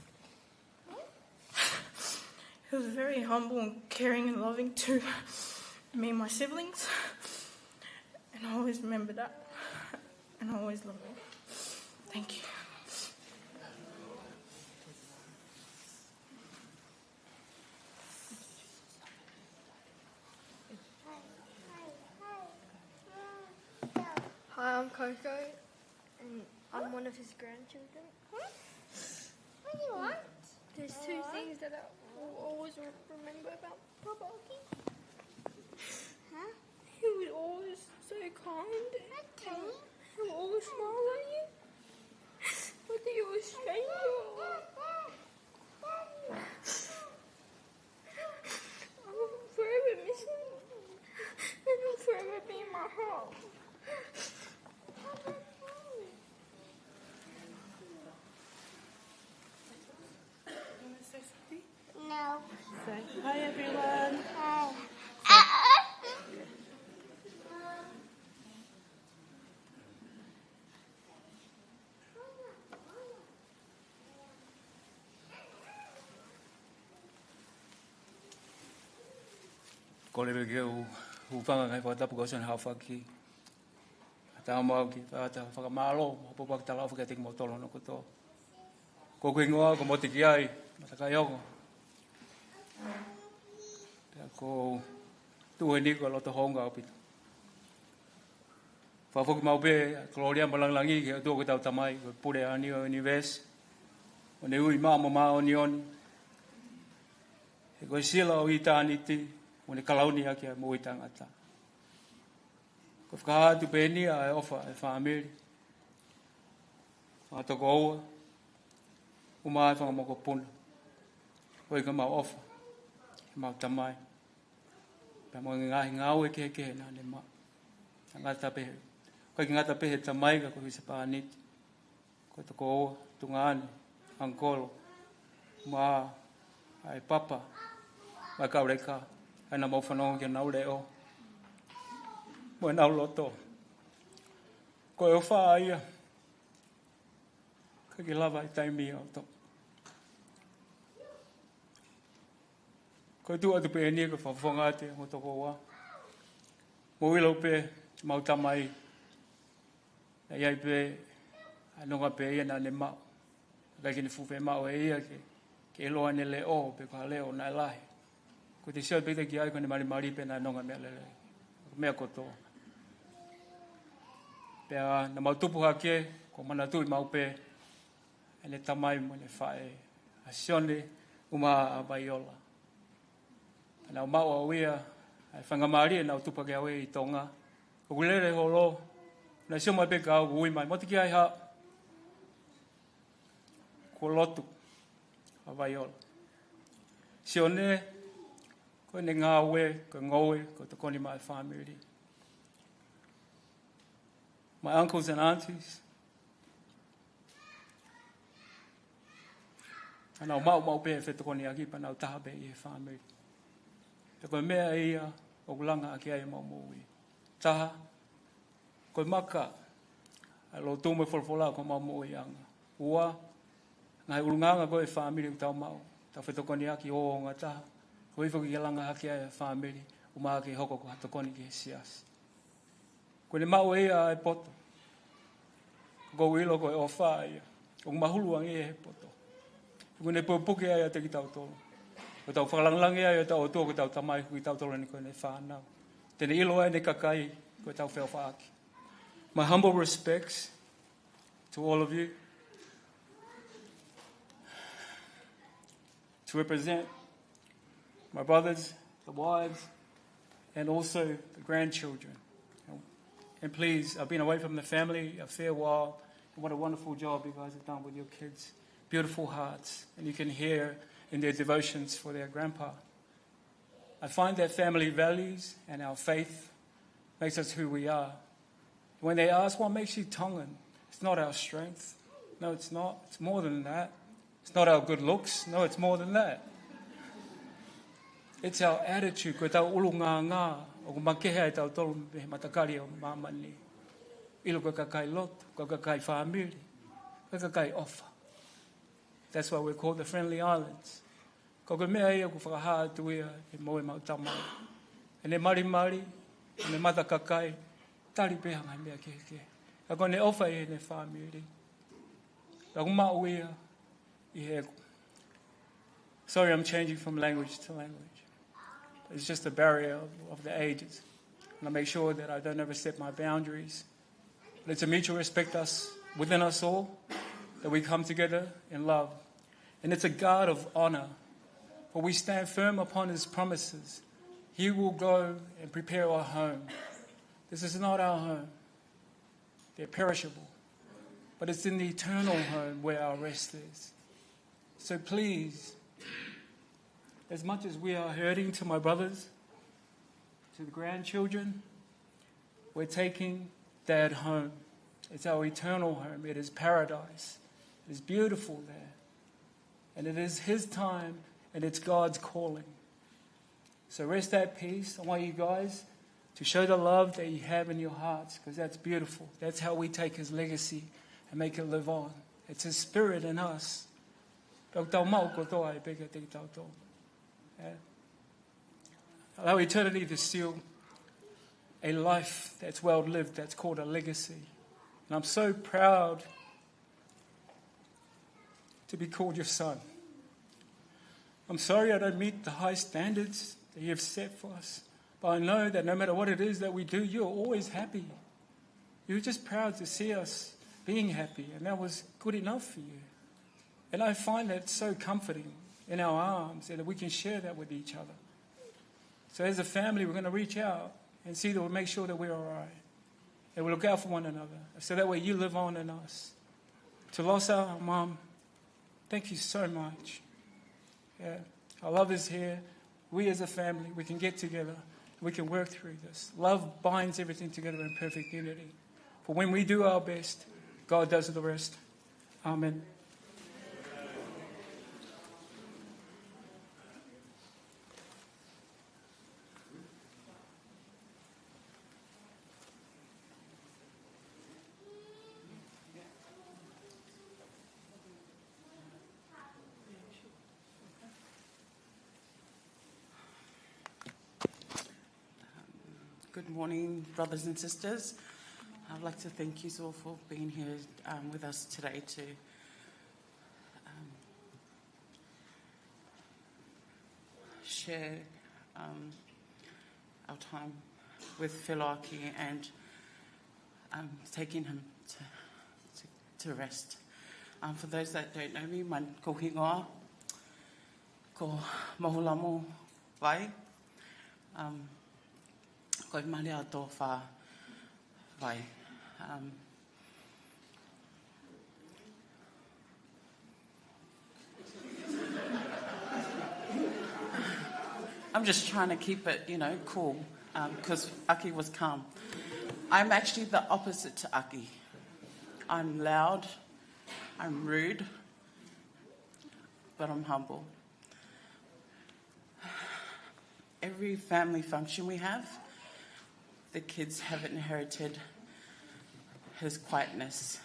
He was very humble and caring and loving to me and my siblings. And I always remember that. And I always love him. Thank you. Hi, I'm Coco, and I'm one of his grandchildren. What do you want? There's two things that I will always re- remember about Papa. Huh? He was always so kind. Okay. He would always smile at you. Whether you were a stranger or I will forever miss him. And he'll forever be in my heart. No. Say hi, everyone. Hi. Kole pē ke u hūfanga he ngaahi fakatapu kuo ʻosi hono hāfaki. Ka tau mau ki he fakamālō, mo e pōpoaki talaʻofa kiate kimoutolu hono kotoa. Ko hoku hingoa ko Motiki ai, Matakaihoko. Pea ko e tuʻu heni ko e loto hounga ʻaupito. Fakafoki maʻu pē ʻa e kolōlia mo e lāngilangi ki he ʻOtua ko ʻetau Tamai, ko e pule ʻa ʻene ʻunivēsi. ʻO ne ui maʻa mo māʻoniʻoni. He ko e sila ʻo ʻitāniti, ʻoku ne kalauni ʻaki ʻa e moʻui taʻengata. Ko e fakahā atu pē eni ʻa e ʻofa ʻa e fāmili, fanga tokoua, ʻumaʻā e fanga mokopuna. Ko e ʻikai ke mau ʻofa ʻi heʻemau tamai, pea mo e ngaahi ngāue kehekehe naʻa ne maʻu. ʻIkai ngata pē he, ʻikai ke ngata pē he tamai ka ko e husepāniti, ko e tokoua, tuongaʻane, ʻangikolo, ʻumaʻā ʻa e papa, mo e kau leka, ʻa ia naʻa mau fanongo ki heʻenau leʻo mo ʻenau loto. Ko e ʻofa ia, ʻikai ke lava ʻe taimi ia ʻo toʻo. Ko e tuʻu atu pē eni ko e fakafofonga atu ʻa e ongo tokoua. Mou ʻilo pē, ʻemau tamai, naʻe ʻi ai pē ʻa e nonga pē ia naʻa ne maʻu. ʻIkai ke ne fuʻu fiemaʻu ʻe ia ke, ke ʻiloa ʻene leʻo pe ko ha leʻo naʻe lahi. Ko e te sio pē ki ai ko ʻene malimali pē naʻe nonga meʻa lelei. Meʻa kotoa. Pea naʻa mau tupu hake, ko e manatuʻi maʻu pē ʻene tamai mo ʻene faʻē, ʻa Sione ʻumaʻā ʻa Vaiola. Naʻa nau maʻu ʻe au ia, ʻa e faingamālie naʻa ku tupu hake au ia ʻi Tonga. ʻOku lele holo, naʻe sio mai pē kia au, ui mai, Motukiaiha, kuo lotu ʻa Vaiola. Sione, ko ʻene ngāue, ko e ngoue, ko e tokoni maʻa e fāmili. My uncles and aunties, naʻa nau maʻu maʻu pē e fetokoniʻaki pea nau taha pē ʻi he fāmili. Pea ko e meʻa ia ʻoku langa ʻaki ai ʻemau moʻui. Taha, ko e maka ʻa e lotu mo e folofola ko homau moʻuiʻanga. Ua, ngaahi ʻulungaanga ko e fāmili ʻoku tau maʻu, tau fetokoniʻaki ʻo ongo taha, ko e foki ke langa hake ai e fāmili, ʻumaʻā ke hoko ko ha tokoni ki he siasi. Ko ʻene maʻu ʻe ia ʻa e poto. Ko ʻeku ʻilo ko e ʻofa ia ʻoku mahulu ange he poto. Ko ʻene pupuke ai ʻiate kitautolu. Ko ʻetau fakalāngilangi ai ʻetau ʻOtua ko ʻetau Tamai, ko kitautolu eni ko ʻene fānau. Te ne ʻilo ai ʻene kakai, ko ʻetau feʻofaʻaki. My humble respects to all of you. To represent my brothers, the wives, and also the grandchildren. And please, I've been away from the family a fair while, and what a wonderful job you guys have done with your kids. Beautiful hearts, and you can hear in their devotions for their grandpa. I find that family values and our faith makes us who we are. When they ask what makes you Tongan, it's not our strength. No, it's not. It's more than that. It's not our good looks. No, it's more than that. It's our attitude, ko ʻetau ʻulungaanga, ʻoku makehe ai tautolu mei he matakali ʻo māmani. ʻIlo ko e kakai lotu, ko e kakai fāmili, ko e kakai ʻofa. That's why we're called the Friendly Islands. Ko e meʻa ia ʻoku fakahā atu ia ʻi he moʻui ʻemau tamai. ʻEne malimali, ʻene matakakai, tali pē ha ngaahi meʻa kehekehe. Ka ko ʻene ʻofa ʻi heʻene fāmili. Ka ʻoku maʻu ia ʻi he, sorry, I'm changing from language to language. It's just the barrier of, of the ages. And I make sure that I don't overstep my boundaries. Let the mutual respect us within us all, that we come together in love. And it's a guard of honor, for we stand firm upon his promises. He will go and prepare our home. This is not our home. They're perishable. But it's in the eternal home where our rest is. So please, as much as we are hurting to my brothers, to the grandchildren, we're taking Dad home. It's our eternal home. It is paradise. It is beautiful there. And it is his time, and it's God's calling. So rest at peace. I want you guys to show the love that you have in your hearts, because that's beautiful. That's how we take his legacy and make it live on. It's his spirit in us. Pea ʻoku tau maʻu kotoa ʻe peke te tau tau. Yeah. Allow eternity to seal a life that's well lived, that's called a legacy. And I'm so proud to be called your son. I'm sorry I don't meet the high standards that you have set for us, but I know that no matter what it is that we do, you're always happy. You're just proud to see us being happy, and that was good enough for you. And I find that so comforting. in our arms, and that we can share that with each other. So as a family, we're gonna reach out and see that we make sure that we're all right. And we look out for one another. So that way you live on in us. Tulosa, Mom, thank you so much. Yeah, our love is here. We as a family, we can get together. We can work through this. Love binds everything together in perfect unity. For when we do our best, God does the rest. Amen. Good morning, brothers and sisters. I'd like to thank you all for being here, um, with us today to, um, share, um, our time with Feloaki and, um, taking him to, to, to rest. Um, for those that don't know me, my ko hingoa ko Mahulamu Vai. Um, ko e mali ʻa Tofa Vai. Um, I'm just trying to keep it, you know, cool, um, 'cause Aki was calm. I'm actually the opposite to Aki. I'm loud, I'm rude, but I'm humble. Every family function we have, the kids have inherited his quietness.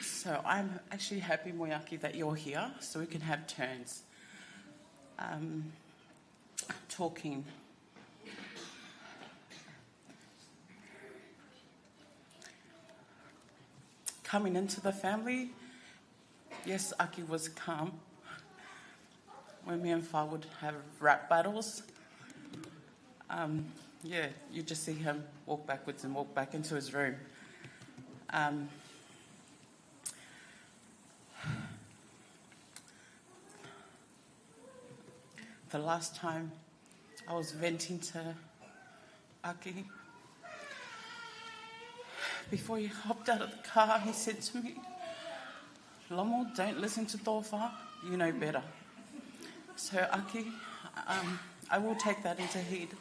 So I'm actually happy, Moeaki, that you're here so we can have turns, um, talking. Coming into the family, yes, Aki was calm when me and Fa would have rap battles. Um, yeah, you just see him walk backwards and walk back into his room. Um, the last time I was venting to Aki, before he hopped out of the car, he said to me, "Lomo, don't listen to Tofa, you know better." So, Aki, um, I will take that into heed.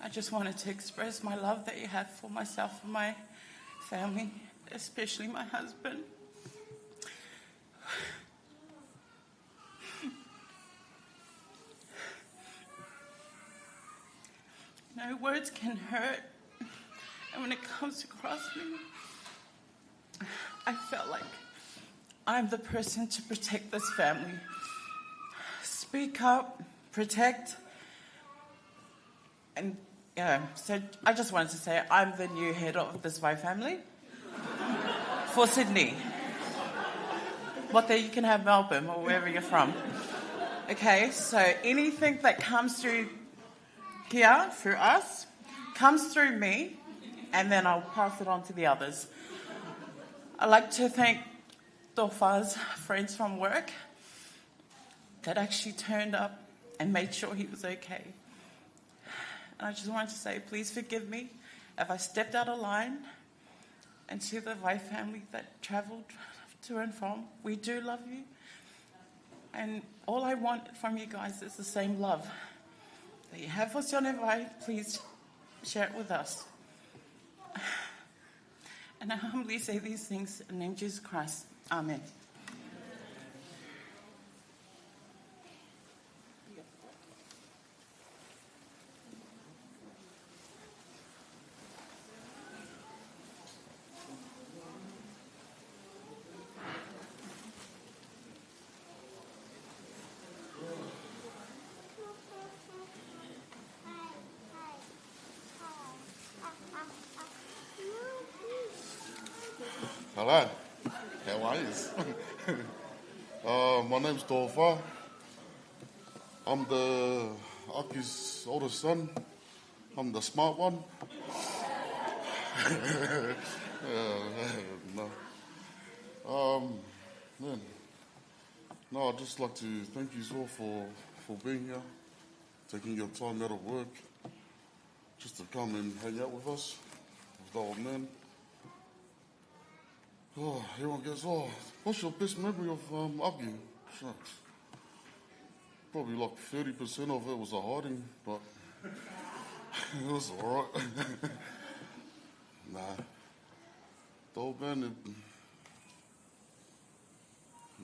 I just wanted to express my love that you have for myself and my family, especially my husband. No words can hurt. And when it comes across me, I felt like I'm the person to protect this family. Speak up, protect, and yeah, so I just wanted to say I'm the new head of this Vai family for Sydney. But then you can have Melbourne or wherever you're from. Okay, so anything that comes through here, through us, comes through me, and then I'll pass it on to the others. I'd like to thank Tofa's friends from work that actually turned up and made sure he was okay. And I just wanted to say, please forgive me if I stepped out of line. And to the Vai family that traveled to and from, we do love you. And all I want from you guys is the same love that you have for Sione Vai. Please share it with us. And I humbly say these things in the name of Jesus Christ. Amen. Hello. How are you? Uh, my name's Tofa. I'm the Aki's oldest son. I'm the smart one. Uh, no. Um, man. No, I'd just like to thank you all for, for being here, taking your time out of work, just to come and hang out with us, with the old man. Oh, everyone goes, "Oh, what's your best memory of, um, Aki?" Shucks. Probably like thirty percent of it was a hiding, but it was all right. Nah. The old man, it,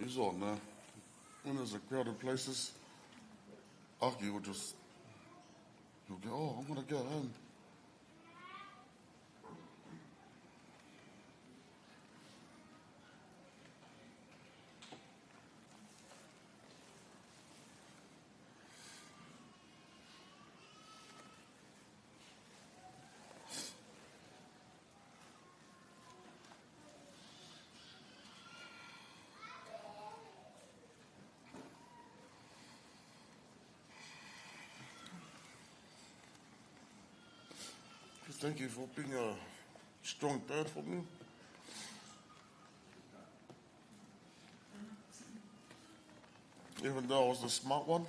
he's on there. When there's a crowded places, Aki will just, he'll go, "Oh, I'm gonna go home." Thank you for being a strong dad for me. Even though I was the smart one.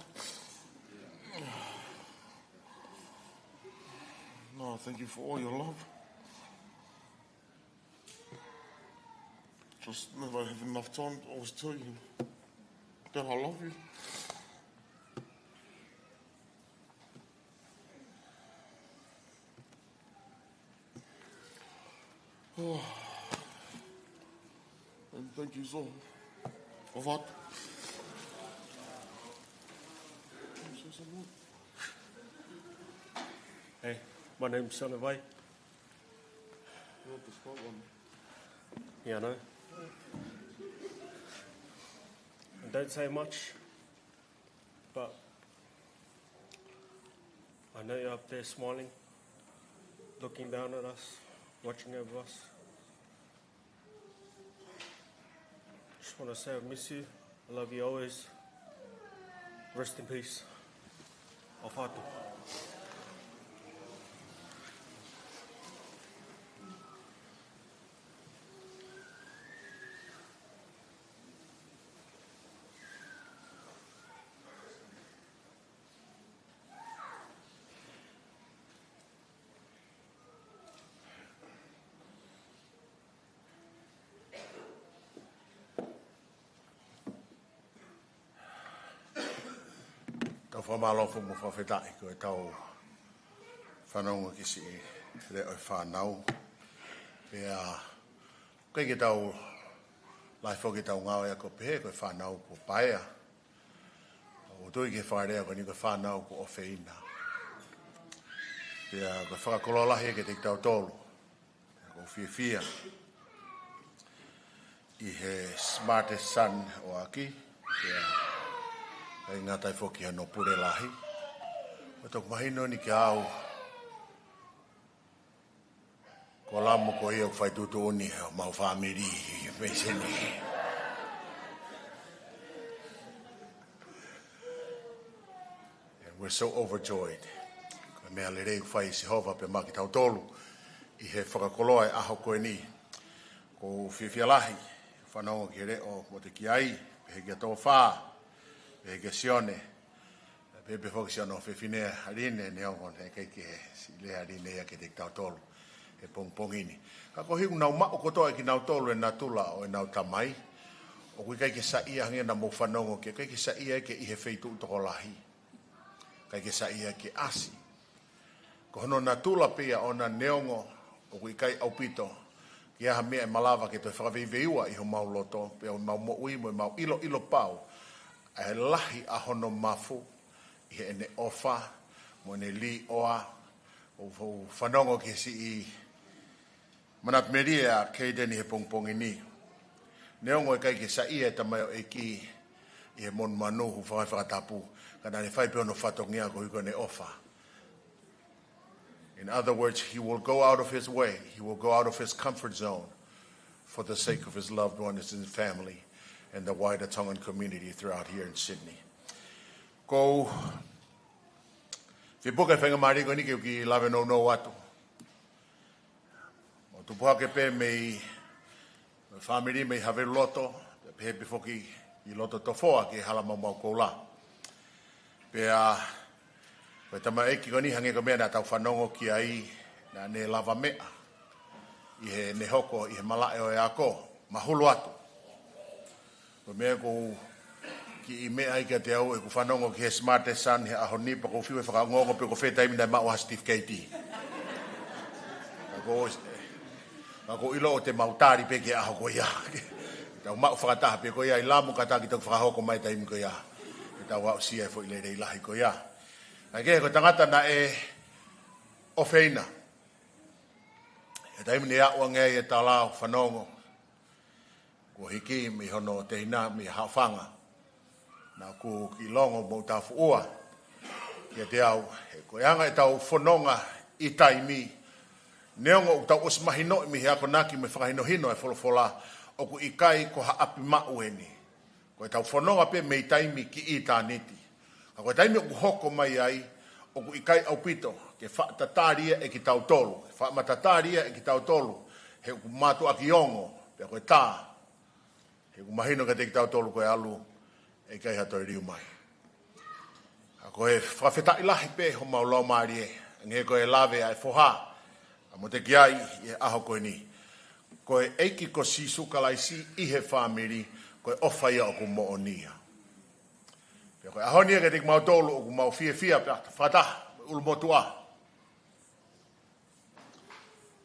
No, thank you for all your love. Just never have enough time to always tell you that I love you. And thank you so much. Hey, my name's Salevai. You're the smart one. Yeah, I know. I don't say much, but I know you're up there smiling, looking down at us, watching over us. Just want to say I miss you. I love you always. Rest in peace. ʻOfa atu. Tau fakamālō foki mo fakafetaʻi ko e tau fanongo ki siʻi leʻo e fānau. Pea ʻikai ke tau lahi foki tau ngāue ʻa ko pehē ko e fānau ko paea. ʻOku ou tui ki he fakalea ko eni ko e fānau ko ʻofeina. Pea ko e fakakoloa lahi kiate kitautolu. Ko e fiefia ʻi he smartest son ʻo ʻAki, pea ʻikai ngata ai foki hono pule lahi. Ko e toki mahino ni kia au, ko Lamu ko ia ʻoku fai tuʻutuʻuni ʻo mau fāmili ʻi Meiseni. And we're so overjoyed. Ko e meʻa lelei ʻoku fai ʻe Sihova pea maʻa kitautolu ʻi he fakakoloa e ʻaho ko eni. ʻOku ou fiefia lahi fanongo ki he leʻo mo te ki ai, pehē kia Tōfā, pehē kia Sione, pehē pē foki siʻono fefine Aline, neongo naʻe ʻikai ke siʻi lea Aline ia kiate kitautolu he pongipongi ni. Ka koeʻuhi ʻoku nau maʻu kotoa ʻe kinautolu e natula ʻo ʻenau tamai, ʻoku ʻikai ke saiʻia, hangē naʻa mou fanongo ki ai, ʻikai ke saiʻia ke ʻi he feituʻu tokolahi. ʻIkai ke saiʻia ke ʻasi. Ko hono natula pē ia ʻona, neongo ʻoku ʻikai ʻaupito ke ʻi ai ha meʻa ʻe malava ke toe fakaveiveiua ʻi homau loto, pea ʻi homau moʻui mo ʻemau ʻiloʻilo pau ʻa e lahi ʻa hono mafu ʻi heʻene ʻofa mo ʻene līʻoa. ʻOku ou fanongo ki he siʻi manatu melie ʻa Keiteni he pongipongi ni. Neongo ʻikai ke saiʻia e tamaioʻeiki ʻi he monumanu, hūfanga he fakatapu, ka naʻa ne fai pē hono fatongia koeʻuhi ko ʻene ʻofa. In other words, he will go out of his way, he will go out of his comfort zone for the sake of his loved ones and family and the wider Tongan community throughout here in Sydney. ʻOku ou fie puke e faingamālie ko eni ke u kiʻi lave nounou atu. ʻO tupu hake pē mei, mei he fāmili mei Haveluloto, pea pehē pē foki ʻi loto Tofoa ki he hala maumau koula. Pea ko e tamaioʻeiki ko eni, hangē ko e meʻa naʻa tau fanongo ki ai, naʻa ne lavameʻa ʻi heʻene hoko ʻi he malaʻe ʻo e ako, mahulu atu. Ko e meʻa ʻoku kiʻi meʻa ai kiate au ʻeku fanongo ki he Smarter Son he ʻaho ni, pea ʻoku ou fiu e fakaongoongo pe ko e fē taimi naʻe maʻu ai ha certificate. Ka ʻoku ou, ka ʻoku ou ʻilo ʻoku te mau tali pē ki he ʻaho ko ia. Tau maʻu fakataha pē ko ia ʻi Lamu, kātaki toki fakahoko mai taimi ko ia. Ke tau aʻusia e foʻi lelei lahi ko ia. Ka ko e tangata naʻe ʻofeina. He taimi ne aʻu ange ai e tala ʻo fanongo, kuo hiki mei hono tehina mei Haʻofanga. Naʻa ku kiʻi longo mo u tafuʻua kiate au, he ko e anga ʻetau fononga ʻi taimi, neongo ʻoku tau ʻosi mahinoʻi mei he akonaki mo e fakahinohino e folofola, ʻoku ʻikai ko ha ʻapi maʻu eni. Ko ʻetau fononga pē mei taimi ki ʻitāniti. Ka ko e taimi ʻoku hoko mai ai, ʻoku ʻikai ʻaupito ke faʻa tatali ia ʻe kitautolu, ke faʻa matatatali ia ʻe kitautolu, he ʻoku mātuʻaki ongo, pea ko e tā, he ʻoku mahino kiate kitautolu ko e ʻalu, ʻe ʻikai ha toe liu mai. Ka ko e fakafetaʻi lahi pē homau laumālie, hangē ko e lave ʻa e foha, ʻa Motekiai ʻi he ʻaho ko eni. Ko e ʻEiki ko Sīsū Kalaisi ʻi he fāmili, ko e ʻofa ia ʻoku moʻoni ia. Pea ko e ʻaho ni kiate kimautolu ʻoku mau fiefia pea fakataha, ʻulumotuʻa.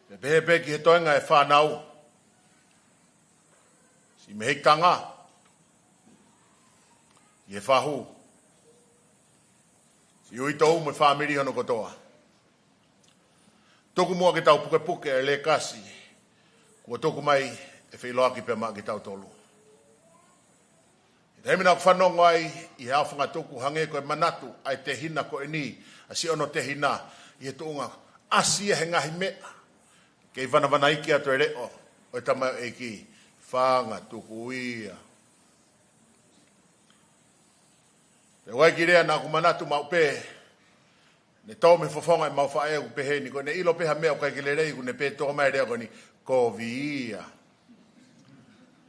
Pea pehē pē ki he toenga e fānau. Siʻi Mehikitanga, siʻi Fahu, siʻi Uitou mo e fāmili hono kotoa. Tuku muʻa ke tau pukepuke e lekasi kuo tuku mai ʻe feʻiloaki pea maʻa kitautolu. He taimi naʻa ku fanongo ai ʻi he aofangatuku, hangē ko e manatu ʻa e tehina ko eni, ʻa siʻono tehina, ʻi he tuʻunga ʻasi ia he ngaahi meʻa, kei vanavanaiki atu e leʻo ʻo e tamaioʻeiki, fanga tuku ia. Pea ʻoku ʻi ai e kiʻi lea naʻa ku manatu maʻu pē, ne tō mei he fofonga ʻemau faʻē ʻoku pehē ni, ko ʻene ʻilo pē ha meʻa ʻoku ʻikai ke lelei, ʻoku ne pehē, toʻo mai e lea ko eni, kovi ia.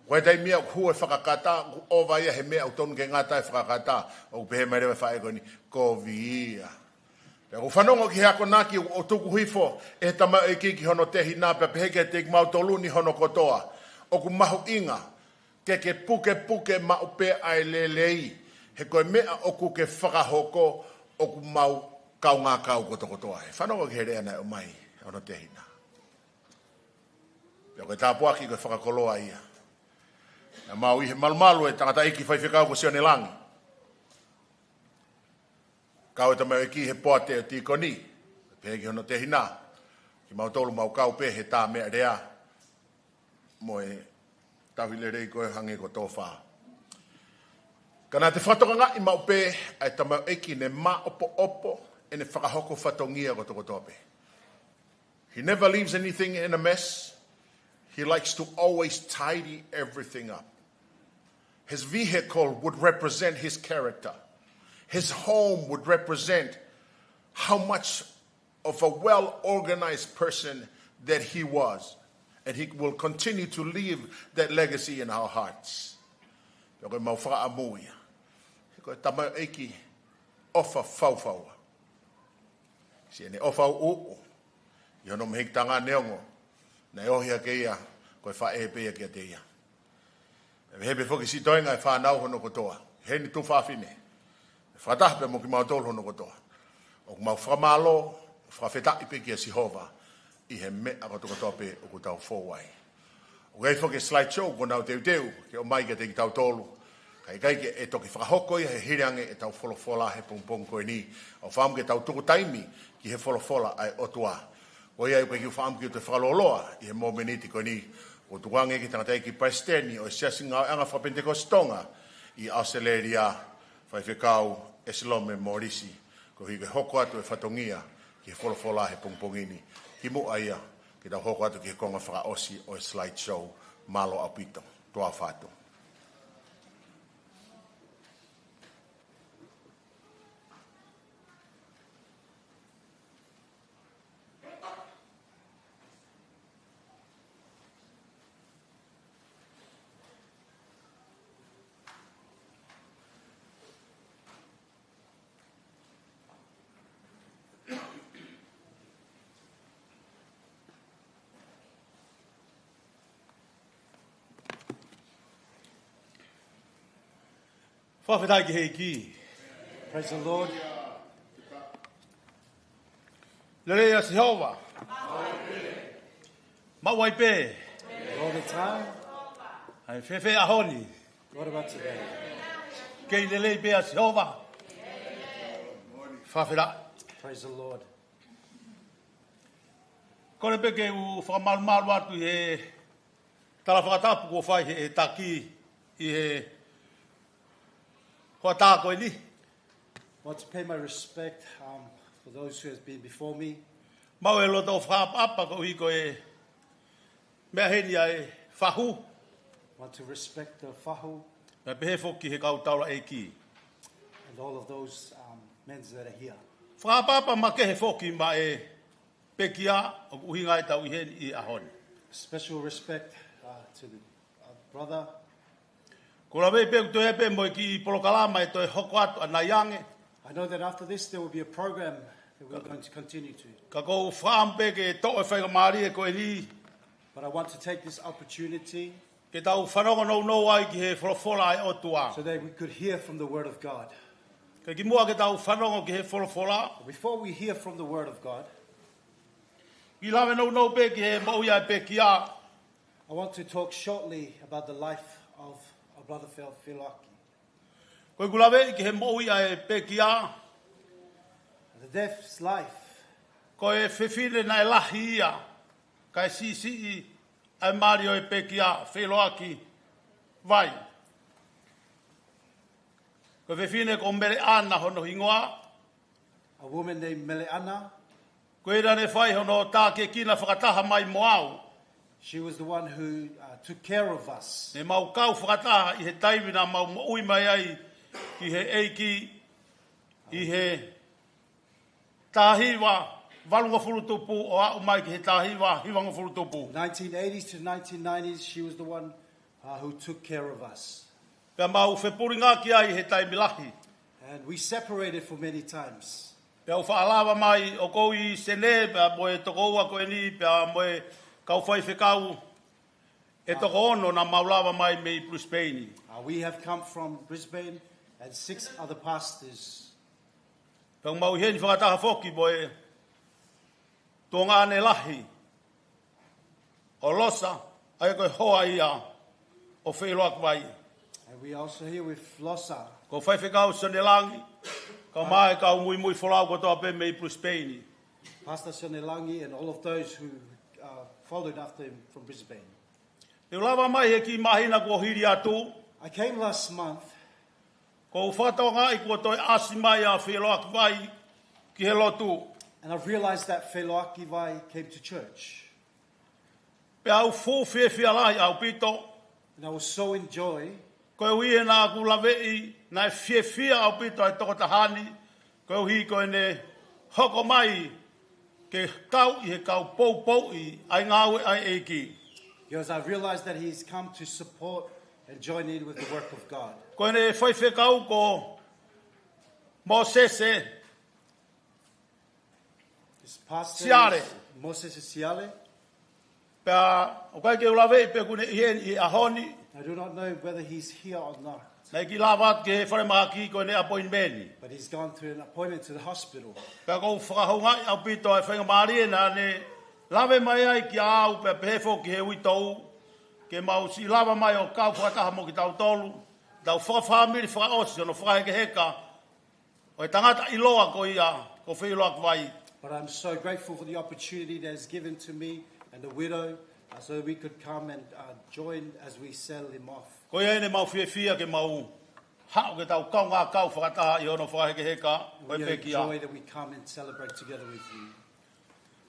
Ko e taimi ia ʻoku hū e fakakata, ʻoku ʻova ia he meʻa ʻoku tonu ke ngata e fakakata, ʻoku pehē mai leva e faʻē ko eni, kovi ia. Pea ʻoku fanongo ki he akonaki ʻoku tuku hifo ʻe he tamaioʻeiki ki hono tehina, pea pehē kiate kimautolu ni hono kotoa, ʻoku mahuʻinga ke ke pukepuke maʻu pē ʻa e lelei, he ko e meʻa ʻoku ke fakahoko ʻoku mau kaungā kau kotokotoa. He fanongo ki he lea naʻe ʻomai ʻe hono tehina. Pea ko e tāpuaki ko e fakakoloa ia. Naʻa mau ʻi he malumalu e tangataʻeiki faifekau ko Sione Langi. Kau e tamaioʻeiki he poate ʻo e tīkoni. Pehē ki hono tehina, kimautolu mau kau pē he tā meʻa lea mo e tauhi lelei ko e hangē ko e tōfā. Ka naʻa te fakatokangaʻi maʻu pē ʻa e tamaioʻeiki ne māʻopoʻopo ʻene fakahoko fatongia kotokotoa pē. He never leaves anything in a mess. He likes to always tidy everything up. His vehicle would represent his character. His home would represent how much of a well-organized person that he was. And he will continue to leave that legacy in our hearts. Pea ko e mau fakaʻamu ia. He ko e tamaioʻeiki ʻofa faufaua. Siʻene ʻofa uʻuuʻu ʻi hono Mehikitanga, neongo naʻe ohi hake ia ko e faʻē pē ia kiate ia. Pea pehē pē foki siʻi toenga e fānau hono kotoa, heni tuofāfine, fakataha pē mo kimautolu hono kotoa, ʻoku mau fakamālō, fakafetaʻi pē kia Sihova ʻi he meʻa kotokotoa pē ʻoku tau fou ai. ʻOku ʻi ai foki e slide show kuo nau teuteu ke ʻomai kiate kitautolu, ka ʻikai ke, ʻe toki fakahoko ia he hili ange ʻetau folofola he pongipongi ko eni. ʻOku ou fakaʻamu ke tau tuku taimi ki he folofola ʻa e ʻOtua. Ko ia ʻoku ou fakaʻamu ke u toe fakalōloa ʻi he mōmeniti ko eni, ʻo tuku ange ki he tangataʻeiki palesiteni ʻo e Siasi Ngāueʻanga Fakapenitekosi Tonga ʻi ʻAositelēlia, Faifekau ʻEsilome Molisi, koeʻuhi ke hoko atu e fatongia ki he folofola he pongipongi ni. Kimuʻa ia ke tau hoko atu ki he konga fakaʻosi ʻo e slide show, mālō ʻaupito. Tuʻa ʻofa atu. Fakafetaʻi ki he ʻEiki. Praise the Lord. Lelei ʻa Sihova. Maʻu ai pē. All the time. ʻAi, fēfē ʻaho ni? What about today? Kei lelei pē ʻa Sihova. Fakafetaʻi. Praise the Lord. Kole pē ke u fakamalumalu atu he tala fakatapu kuo fai he taki ʻi he hoʻatā ko eni. Want to pay my respect, um, for those who has been before me. Maʻu e loto fakaʻapaʻapa koeʻuhi ko e meʻa heni ʻa e fahu. Want to respect the fahu. Pea pehē foki he kau taulaʻeiki. And all of those, um, men that are here. Fakaʻapaʻapa makehe foki maʻa e pekia ʻoku ʻuhinga ai ʻetau ʻi heni ʻi he ʻaho ni. Special respect, uh, to the, uh, brother. Ko e lave pē ʻoku toe pē mo e kiʻi polokalama ʻe toe hoko atu ʻanai ange. I know that after this there will be a program that we're going to continue to. Ka ʻoku ou fakaʻamu pē ke toʻo e faingamālie ko eni. But I want to take this opportunity Ke tau fanongo nounou ai ki he folofola ʻa e ʻOtua. So that we could hear from the Word of God. Kae kimuʻa ke tau fanongo ki he folofola. Before we hear from the Word of God, Kiʻi lave nounou pē ki he moʻui ʻa e pekia. I want to talk shortly about the life of our brother Fel-, Feloaki. Ko ʻeku laveʻi ki he moʻui ʻa e pekia. The deaf's life. Ko e fefine naʻe lahi ia, kae siʻisiʻi ʻa e mali ʻo e pekia, Feloaki Vai. Ko e fefine ko Meleʻana hono hingoa. A woman named Meleʻana. Ko ia naʻe fai hono tākiekina fakataha mai mo au. She was the one who, uh, took care of us. Ne mau kau fakataha ʻi he taimi naʻa mau moʻui mai ai ki he ʻEiki ʻi he taha hiva valungofulu tupu ʻo aʻu mai ki he taha hiva hivangofulu tupu. Nineteen eighties to nineteen nineties, she was the one, uh, who took care of us. Pea mau fepulingaki ai he taimi lahi. And we separated for many times. Pea u faʻa lava mai ʻo ʻoku ou ʻi Senē, pea mo e tokoua ko eni, pea mo e kau faifekau ʻe toko ono naʻa mau lava mai mei Brisbane. Uh, we have come from Brisbane and six other pastors. Pea mau ʻi heni fakataha foki mo e tuongaʻane lahi ʻo Losa, ʻa ia ko e hoa ia ʻo Feloaki Vai. And we also here with Losa. Ko Faifekau Sione Langi, kae ʻumaʻā e kau muimui folau kotoa pē mei Brisbane. Pastor Sione Langi and all of those who, uh, followed after him from Brisbane. Ne u lava mai he kiʻi māhina kuo hili atu. I came last month. Ko u fakatokangaʻi kuo toe ʻasi mai ʻa Feloaki Vai ki he lotu. And I've realized that Feloaki Vai came to church. Pea u fuʻu fiefia lahi ʻaupito. And I was so enjoy. Koeʻuhi he naʻa ku laveʻi naʻe fiefia ʻaupito ʻa e tokotaha ni, koeʻuhi ko ʻene hoko mai ke kau ʻi he kau poupouʻi ʻa e ngāue ʻa e ʻEiki. Because I realized that he's come to support and join in with the work of God. Ko ʻene faifekau ko Mōsese His pastor Siale. Is Moses Siale. Pea ʻoku ʻikai ke u laveʻi pe ʻoku ne ʻi heni ʻi he ʻaho ni. I do not know whether he's here or not. Naʻe kiʻi lava atu ki he falemahaki ko ʻene appointment. But he's gone to an appointment to the hospital. Pea ʻoku ou fakahoungaʻi ʻaupito ʻa e faingamālie naʻa ne lave mai ai kiate au pea pehē foki ki he uitou, ke mau siʻi lava mai ʻo kau fakataha mo kitautolu, tau fakafāmili fakaʻosi hono fakahekeheka ʻo e tangata ʻiloa ko ia ko Feloaki Vai. But I'm so grateful for the opportunity that is given to me and the widow, uh, so that we could come and, uh, join as we sell him off. Ko ia ʻeni ʻoku mau fiefia ke mau haʻu ke tau kaungā kau fakataha ʻi hono fakahekeheka ʻo e pekia. We enjoy that we come and celebrate together with you.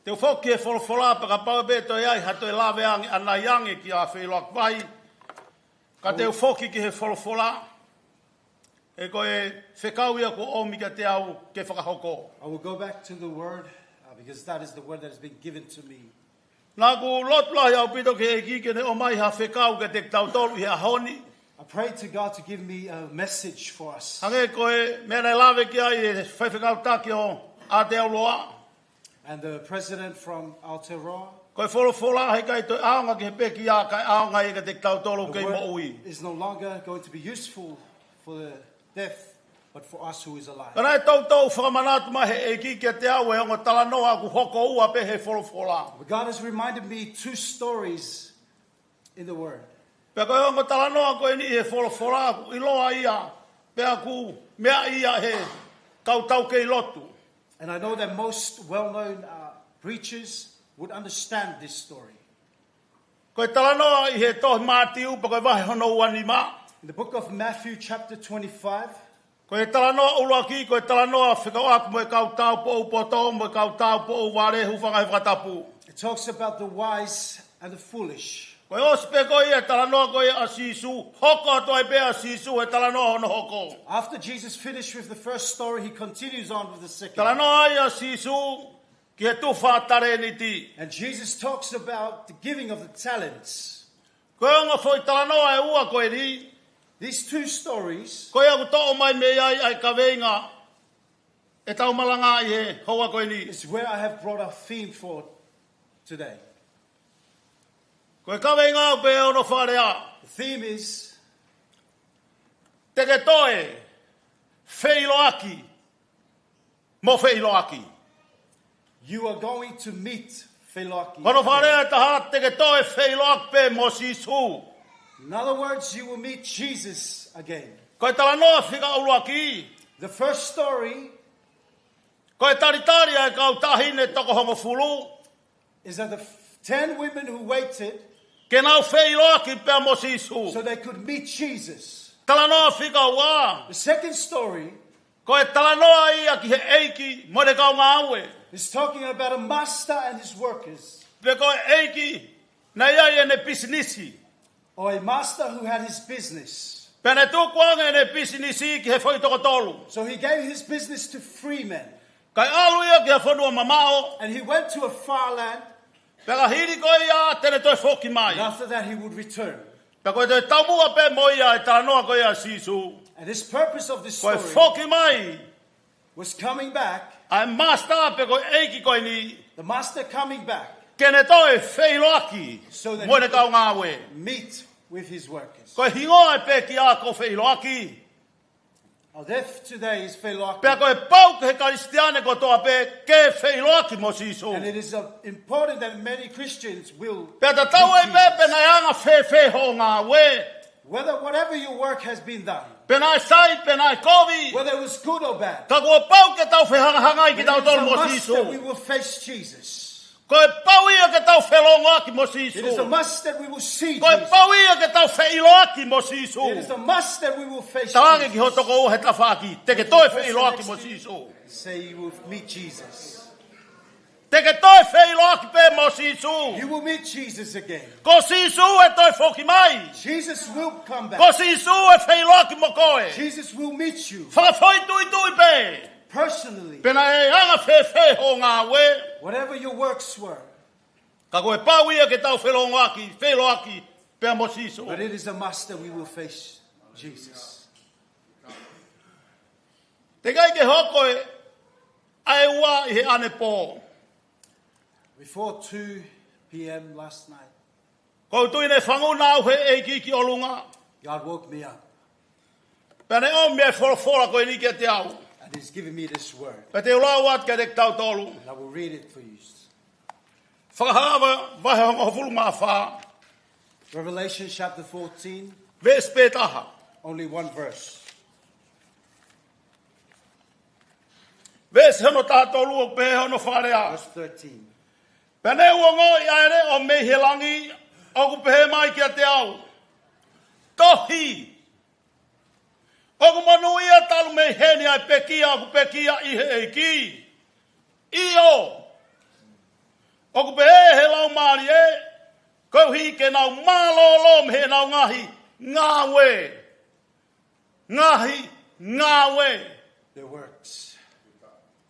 Te u foki ki he folofola pea kapau ʻe toe ʻi ai ha toe lave ange ʻanai ange kia Feloaki Vai. Ka te u foki ki he folofola. He ko e fekau ia kuo ʻomi kiate au ke fakahoko. I will go back to the word, uh, because that is the word that has been given to me. Naʻa ku lotu lahi ʻaupito ki he ʻEiki ke ne ʻomai ha fekau kiate kitautolu ʻi he ʻaho ni. I prayed to God to give me a message for us. Hangē ko e meʻa naʻe lave ki ai e faifekau taki ʻo Aotearoa. And the president from Aotearoa. Ko e folofola he ʻikai toe ʻaonga ki he pekia, kae ʻaonga ia kiate kitautolu kei moʻui. The word is no longer going to be useful for the death, but for us who is alive. Ka naʻe toutou fakamanatu mai he ʻEiki kiate au e ongo talanoa ʻoku hoko ua pē he folofola. But God has reminded me two stories in the Word. Pea ko e ongo talanoa ko eni he folofola ʻoku ʻiloa ia, pea ʻoku meaʻi ia he kau taukei lotu. And I know that most well-known, uh, preachers would understand this story. Ko e talanoa ʻi he tohi Mātiu, pea ko e vahe hono ua nima. In the book of Matthew, chapter twenty-five, Ko e talanoa ʻuluaki, ko e talanoa fekauʻaki mo e kau tāupoʻou poto, mo e kau tāupoʻou vale, hūfanga he fakatapu. It talks about the wise and the foolish. Ko e ʻosi pē ko ia e talanoa ko ia ʻa Sīsū, hoko atu ai pē ʻa Sīsū he talanoa hono hoko. After Jesus finished with the first story, he continues on with the second. Talanoa ai ʻa Sīsū ki he tufa talēniti. And Jesus talks about the giving of the talents. Ko e ongo foʻi talanoa ʻe ua ko eni. These two stories, Ko ia ʻoku toʻo mai mei ai ʻa e kaveinga ʻetau malanga ʻi he houa ko eni. Is where I have brought our theme for today. Ko e kaveinga ʻoku pehē hono fakalea. The theme is, Te ke toe feʻiloaki mo feʻiloaki. You are going to meet feʻiloaki. Ko hono fakalea ʻe taha, te ke toe feʻiloaki pē mo Sīsū. In other words, you will meet Jesus again. Ko e talanoa fika ʻuluaki. The first story Ko e talitali ʻa e kau taʻahine toko hongofulu is that the f-, ten women who waited ke nau feʻiloaki pea mo Sīsū. So they could meet Jesus. Talanoa fika ua. The second story Ko e talanoa ia ki he ʻeiki mo ʻene kau ngāue. Is talking about a master and his workers. Pe ko e ʻeiki naʻe ʻi ai ʻene pisinisi. Or a master who had his business. Pea ne tuku ange ʻene pisinisi ki he foʻi toko tolu. So he gave his business to free men. Kae ʻalu ia ki ha fonua mamaʻo. And he went to a far land. Pea ka hili ko ia te ne toe foki mai. And after that he would return. Pea ko e toe taumuʻa pē mo ia e talanoa ko ia ʻa Sīsū. And this purpose of this story Ko e foki mai was coming back, ʻa e master pe ko e ʻeiki ko eni, the master coming back, ke ne toe feʻiloaki so that mo he ʻene could kau ngāue. Meet with his workers. Ko e hingoa e pekia ko feʻiloaki. Our death today is feʻiloaki. Pea ko e pau ki he Kalisitiane kotoa pē ke feʻiloaki mo Sīsū. And it is, uh, important that many Christians will Pea tatau ai pē meet Jesus. Pe naʻe anga fēfē hoʻo ngāue. Whether, whatever your work has been done, Pe naʻe sai, pe naʻe kovi. Whether it was good or bad, Ka kuo pau ke tau fehangahangai it is kitautolu a mo must that Sīsū. We will face Jesus. Ko e pau ia ke tau felongoaki mo Sīsū. It is a must that we will see Ko e Jesus. Pau ia ke tau feʻiloaki mo Sīsū. It is a must that we will face Talaange ki ho Jesus. Tokoua he tafaʻaki, te ke toe feʻiloaki mo Sīsū. Say you will meet Jesus. Te ke toe feʻiloaki pē mo Sīsū. You will meet Jesus again. Ko Sīsū ʻe toe foki mai. Jesus will come back. Ko Sīsū ʻe feʻiloaki mo koe. Jesus will meet you Fakafoʻituitui pē. Personally. Pe naʻe anga fēfē hoʻo ngāue. Whatever your works were. Ka ko e pau ia ke tau felongoaki, feʻiloaki pea mo Sīsū. But it is a must that we will face Jesus. Teʻeki ai ke hoko e ʻa e ua ʻi he ʻanepō. Before two p.m. last night, Ko u tui ne fanguna au he ʻEiki ki ʻolunga. God woke me up Pea ne ʻomi e folofola ko eni kiate au. And he's given me this word. Pea te u lau atu kiate kitautolu. And I will read it for you. Fakahā vahe hongofulu mā fā. Revelation chapter fourteen. Veesi pē taha. Only one verse. Veesi hono taha tolu ʻoku pehē hono fakalea. Verse thirteen. Pea ne u ongoʻi ʻa e leʻo mei he langi, ʻoku pehē mai kiate au. Tohi. ʻOku monūʻia talu mei heni ʻa e pekia ʻoku pekia ʻi he ʻEiki. ʻIo. ʻOku pehē he laumālie, koeʻuhi ke nau mālōlō mei heʻenau ngaahi ngāue. Ngaahi ngāue. Their works.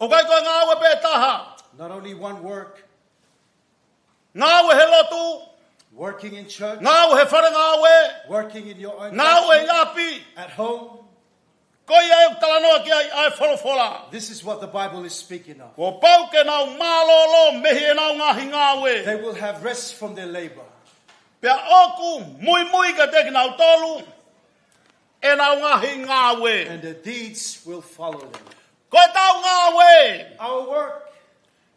ʻOku ʻikai ko e ngāue pē taha. Not only one work. Ngāue he lotu. Working in church. Ngāue he fale ngāue. Working in your own Ngāue factory. ʻI ʻapi. At home. Ko ia ʻoku talanoa ki ai ʻa e folofola. This is what the Bible is speaking of. Kuo pau ke nau mālōlō mei heʻenau ngaahi ngāue. They will have rest from their labor. Pea ʻoku muimui kiate kinautolu ʻenau ngaahi ngāue. And the deeds will follow them. Ko ʻetau ngāue. Our work.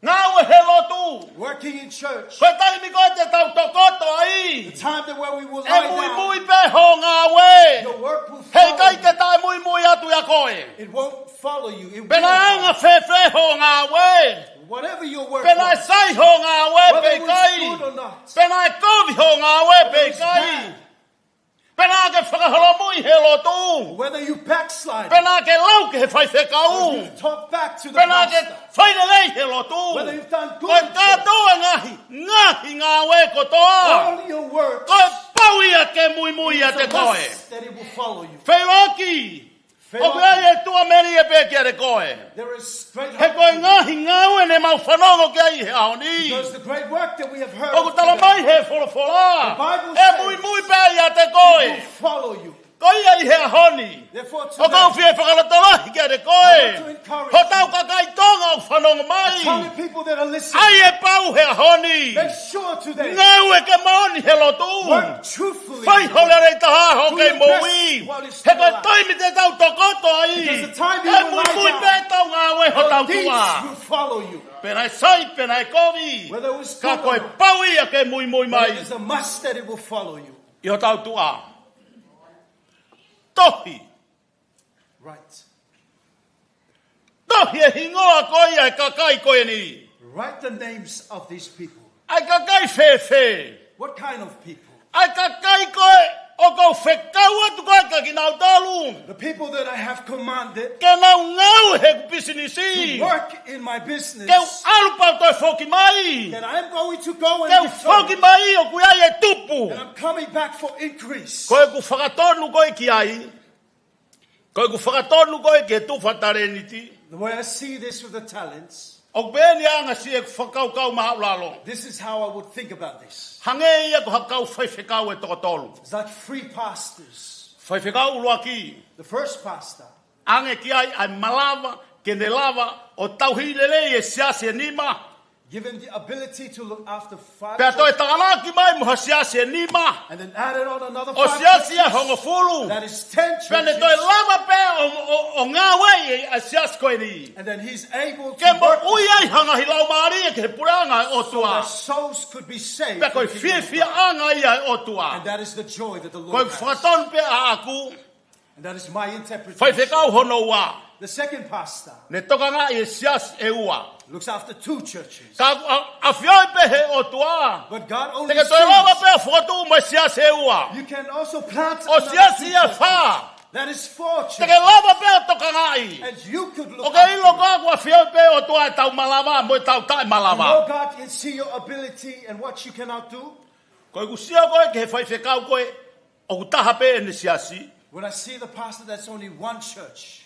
Ngāue he lotu. Working in church. Ko e taimi ko ē te tau tokoto ai. The time that where we will lie down, ʻe muimui pē hoʻo ngāue. Your work will follow you. Heʻikai ke taʻemuimui atu ʻia koe. It won't follow you. It will follow you. Pe naʻe anga fēfē hoʻo ngāue. Whatever your work was. Pe naʻe sai hoʻo ngāue pe ʻikai. Whether it was good or not. Pe naʻe kovi hoʻo ngāue pe ʻikai. Whether it was bad. Pe naʻa ke fakaholomui he lotu. Whether you backslide. Pe naʻa ke lau ki he faifekau. Whether you talk back to the pastor. Pe naʻa ke fai lelei he lotu. Whether you've done good. Ko e kātoa ngaahi, ngaahi ngāue kotoa. All your works. Ko e pau ia ke muimui ʻiate koe. It's a must that it will follow you. Feilauaki. Feilauaki. ʻOku ʻi ai e tuʻa melie pē kiate koe. There is great hope. He ko e ngaahi ngāue ne mau fanongo ki ai he ʻaho ni. Because the great work that we have heard of today, ʻoku talamai he folofola. The Bible says, ʻe muimui pē ʻiate koe. It will follow you. Ko ia ʻi he ʻaho ni. Therefore today, ʻoku ou fie fakalotolahi kiate koe. I want to encourage you. Hotau kakai Tonga ʻoku fanongo mai. Tongan people that are listening, ʻai e pau he ʻaho ni. Make sure today. Ngāue ke moʻoni he lotu. Work truthfully. Fai ho lelei taha ʻo ke moʻui. Do your best while it's still alive. He ko e taimi te tau tokoto ai. Because the time you will lie down, ʻe muimui pē ʻetau ngāue hotau tuʻa. Your deeds will follow you. Pe naʻe sai, pe naʻe kovi. Whether it was good or not. Ka ko e pau ia ke muimui mai. But it is a must that it will follow you. ʻI hotau tuʻa. Tohi. Write. Tohi e hingoa ko ia e kakai ko eni. Write the names of these people. ʻA e kakai fēfē? What kind of people? ʻA e kakai ko ē ʻoku ou fekau atu ko ē kia kinautolu. The people that I have commanded. Ke nau ngāue he pisinisi. To work in my business. Ke u ʻalu pea u toe foki mai. That I am going to go and return. Ke u foki mai ʻoku ʻi ai e tupu. And I'm coming back for increase. Ko ʻeku fakatonu ko ē ki ai. Ko ʻeku fakatonu ko ē ki he tufa talēniti. The way I see this with the talents, ʻoku pehē ni ʻa e anga siʻeku fakakaukau māʻulalo. This is how I would think about this. Hangē ia ko ha kau faifekau ʻe toko tolu. It's like three pastors. Faifekau ʻuluaki. The first pastor. Ange ki ai ʻa e malava, ke ne lava ʻo tauhi lelei e siasi ʻe nima. Give him the ability to look after five churches. Pea toe tānaki mai mo ha siasi ʻe nima. And then added on another five churches. ʻO siasi ia ʻe hongofulu. That is ten churches. Pea ne toe lava pē ʻo, ʻo, ʻo ngāueʻi ʻa e siasi ko eni. And then he's able to work. Ke moʻui ai ha ngaahi laumālie ki he puleʻanga ʻo e ʻOtua. So that souls could be saved. Pea ko e fiefiaʻanga ia ʻo e ʻOtua. And that is the joy that the Lord has. Ko e fakatonu pē ʻaʻaku. And that is my interpretation. Faifekau hono ua. The second pastor. Ne tokangaʻi e siasi ʻe ua. Looks after two churches. Ka ʻoku ʻa-, ʻafioʻi pē he ʻOtua. But God only sees. Te ke toe lava pē ʻo fokotuʻu mo e siasi ʻe ua. You can also plant another two churches. ʻO siasi ʻe fā. That is four churches. Te ke lava pē ʻo tokangaʻi. And you could look after. ʻOku ke ʻilo ʻoku ʻafioʻi pē ʻe he ʻOtua ʻetau malava mo ʻetau taʻemalava. You know God can see your ability and what you cannot do. Ko ʻeku sio ko ē ki he faifekau ko ē ʻoku taha pē ʻene siasi. When I see the pastor, that's only one church.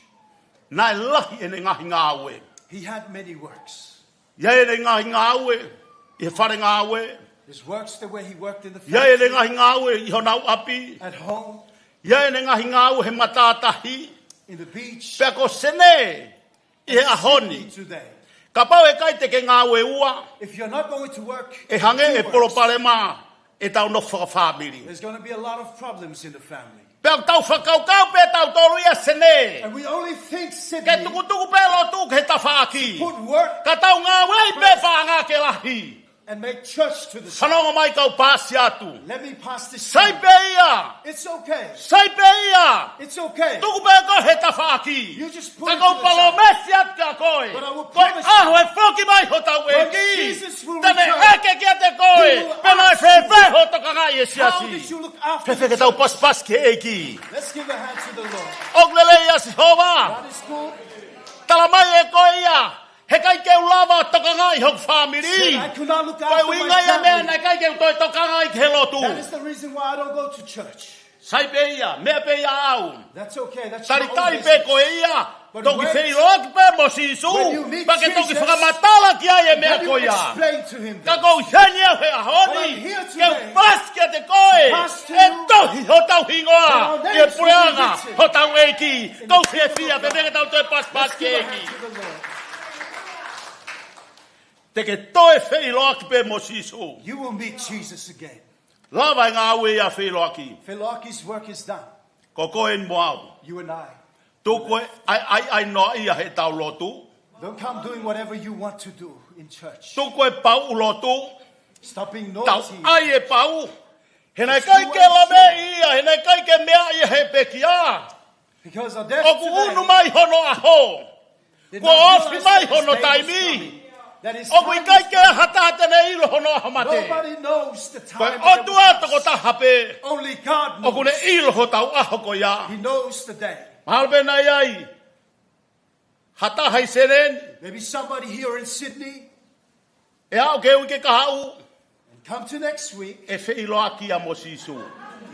Naʻe lahi ʻene ngaahi ngāue. He had many works. ʻI ai ʻene ngaahi ngāue ʻi he fale ngāue. His works, the way he worked in the factory. ʻI ai ʻene ngaahi ngāue ʻi honau ʻapi. At home. ʻI ai ʻene ngaahi ngāue he matātahi. In the beach. Pea ko Sene ʻi he ʻaho ni. Today. Kapau ʻe ʻikai te ke ngāue ua, if you're not going to work, ʻe hangē e palopalema ʻetau nofo fakafāmili. There's gonna be a lot of problems in the family. Pea ʻoku tau fakakaukau pē tautolu ia Sene. And we only think Sydney. Ke tukutuku pē lotu ki he tafaʻaki. Put work. Ka tau ngāueʻi pē paʻanga ke lahi. And make church to the side. Fanongo mai kau paasi atu. Let me pass this to you. Sai pē ia. It's okay. Sai pē ia. It's okay. Tuku pē koe he tafaʻaki. You just put it to the side. Ka ʻoku ou palōmesi atu kia koe. But I will promise you, ko e ʻaho ʻe foki mai hotau ʻEiki, when Jesus will return, te ne ʻeke kiate koe, he will ask you, pe naʻe fēfē hoʻo tokangaʻi e siasi. How did you look after the church? Fēfē ke tau pasipasi ki he ʻEiki. Let's give a hand to the Lord. ʻOku lelei ʻa Sihova. God is good. Talamai ʻe koe ia, heʻikai ke u lava ʻo tokangaʻi hoku fāmili. Said, "I could not look after my family." Ko e ʻuhinga ia e meʻa naʻe ʻikai ke u toe tokangaʻi ki he lotu. That is the reason why I don't go to church. Sai pē ia, meʻa pē ia ʻaʻau. That's okay, that's your own business. Talitali pē koe ia. But when, toki feʻiloaki pē mo Sīsū, when you meet Jesus, pea ke toki fakamatala ki ai e meʻa ko ia. Then you explain to him things. Ka ʻoku ou ʻi heni au he ʻaho ni, but I'm here today, ke u paasi kiate koe, to pass to you, ʻe tohi hotau hingoa, that our names will be written, ʻi he puleʻanga hotau ʻEiki. In the kingdom of God. Kou fiefia, fēfē ke tau toe pasipasi ki he ʻEiki. Let's give a hand to the Lord. Te ke toe feʻiloaki pē mo Sīsū. You will meet Jesus again. Lava e ngāue ia ʻo feʻiloaki. Feʻiloaki's work is done. Ko koe mo au. You and I. Tuku e ʻai, ʻai, ʻai noa ia he tau lotu. Don't come doing whatever you want to do in church. Tuku e pauʻu lotu. Stop being naughty. Tau ʻai e pauʻu. He naʻe ʻikai ke laveʻi ia, he naʻe ʻikai ke meaʻi ia he pekia. Because of that ʻOku today, unu mai hono ʻaho. Kuo ofi mai hono taimi. ʻOku ʻikai ke ʻi ai ha taha te ne ʻilo hono ʻaho mate. Nobody knows the time of death. Ko e ʻOtua tokotaha pē. Only God knows. ʻOku ne ʻilo hotau ʻaho ko ia. He knows the day. Mahalo pē naʻe ʻi ai ha taha ʻi Senē ni. Maybe somebody here in Sydney. ʻE aʻu ki he uike kahaʻu. And come to next week. ʻE feʻiloaki ia mo Sīsū.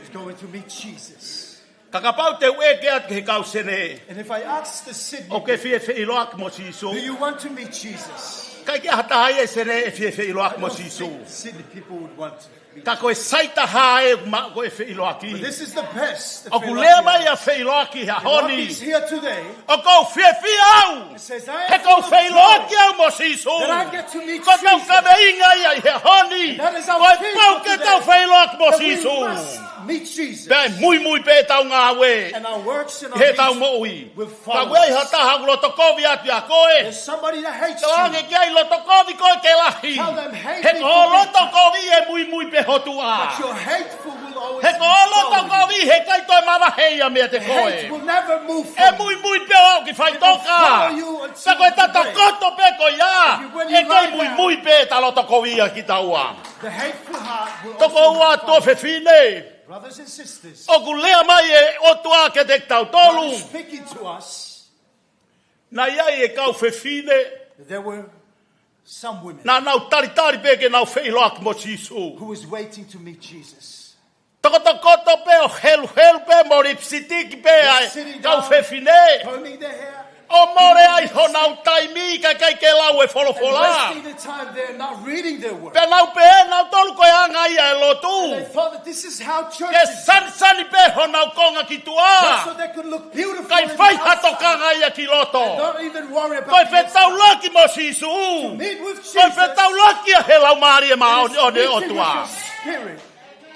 He's going to meet Jesus. Ka kapau te u ʻeke atu ki he kau Senē. And if I ask the Sydney, ʻOkú ke fie feʻiloaki mo Sīsū? Do you want to meet Jesus? ʻIkai ke ʻi ai ha taha ia ʻi Senē ʻe fie feʻiloaki mo Sīsū. I don't think Sydney people would want to meet. Ka ko e sai taha ē ʻoku maʻu ko e feʻiloaki. But this is the best, the feeling. ʻOku lea mai ʻa e feʻiloaki he ʻaho ni. He's here today. ʻOku ou fiefia au. He ʻoku ou feʻiloaki au mo Sīsū. That I get to meet Jesus. Ko ʻeku kaveinga ia he ʻaho ni. That is our theme for today. Ko e pau ke tau feʻiloaki mo Sīsū. That we must meet Jesus. Pea ʻe muimui pē ʻetau ngāue. And our works and our deeds will follow us. He ʻetau moʻui. Ka ʻoku ʻi ai ha taha ʻoku loto kovi atu ʻia koe. There's somebody that hates you. Tala ange ki ai, loto kovi koe ke lahi. Tell them, "Hate me for being kind." He ko hoʻo loto kovi ʻe muimui pē ho tuʻa. But your hateful will always follow you. He ko hoʻo loto kovi he ʻikai toe mavahe ia meiate koe. The hate will never move from you. ʻE muimui pē ʻo aʻu ki faʻitoka. It will follow you until the grave. Ka ko e tata koto pē ko ia. If you, when you lie down, ʻe kei muimui pē ʻeta loto kovi ia kitaua. The hateful heart will also follow you. Tokoua, tuofefine. Brothers and sisters, ʻOku lea mai e ʻOtua kiate kitautolu. God is speaking to us. Naʻe ʻi ai e kau fefine. There were some women Naʻa nau talitali pē ke nau feʻiloaki mo Sīsū. who was waiting to meet Jesus. Tokotokoto pē ʻo heluhelu pē mo lipisitiki pē ʻa e kau fefine. They're sitting down, combing their hair. ʻO mole ai honau taimi kae ʻikai ke lau e folofola. And wasting the time there, not reading their word. Pea nau pehē nautolu ko e anga ia e lotu. And they thought that this is how church is done. Ke sanisani pē honau konga ki tuʻa. Just so they could look beautiful on the outside. ʻIkai fai ha tokanga ia ki loto. And not even worry about the inside. Ko e fetaulaki mo Sīsū. To meet with Jesus. Ko e fetaulaki ia he Laumālie Māʻoniʻoni ʻo e ʻOtua. It is meeting with your spirit.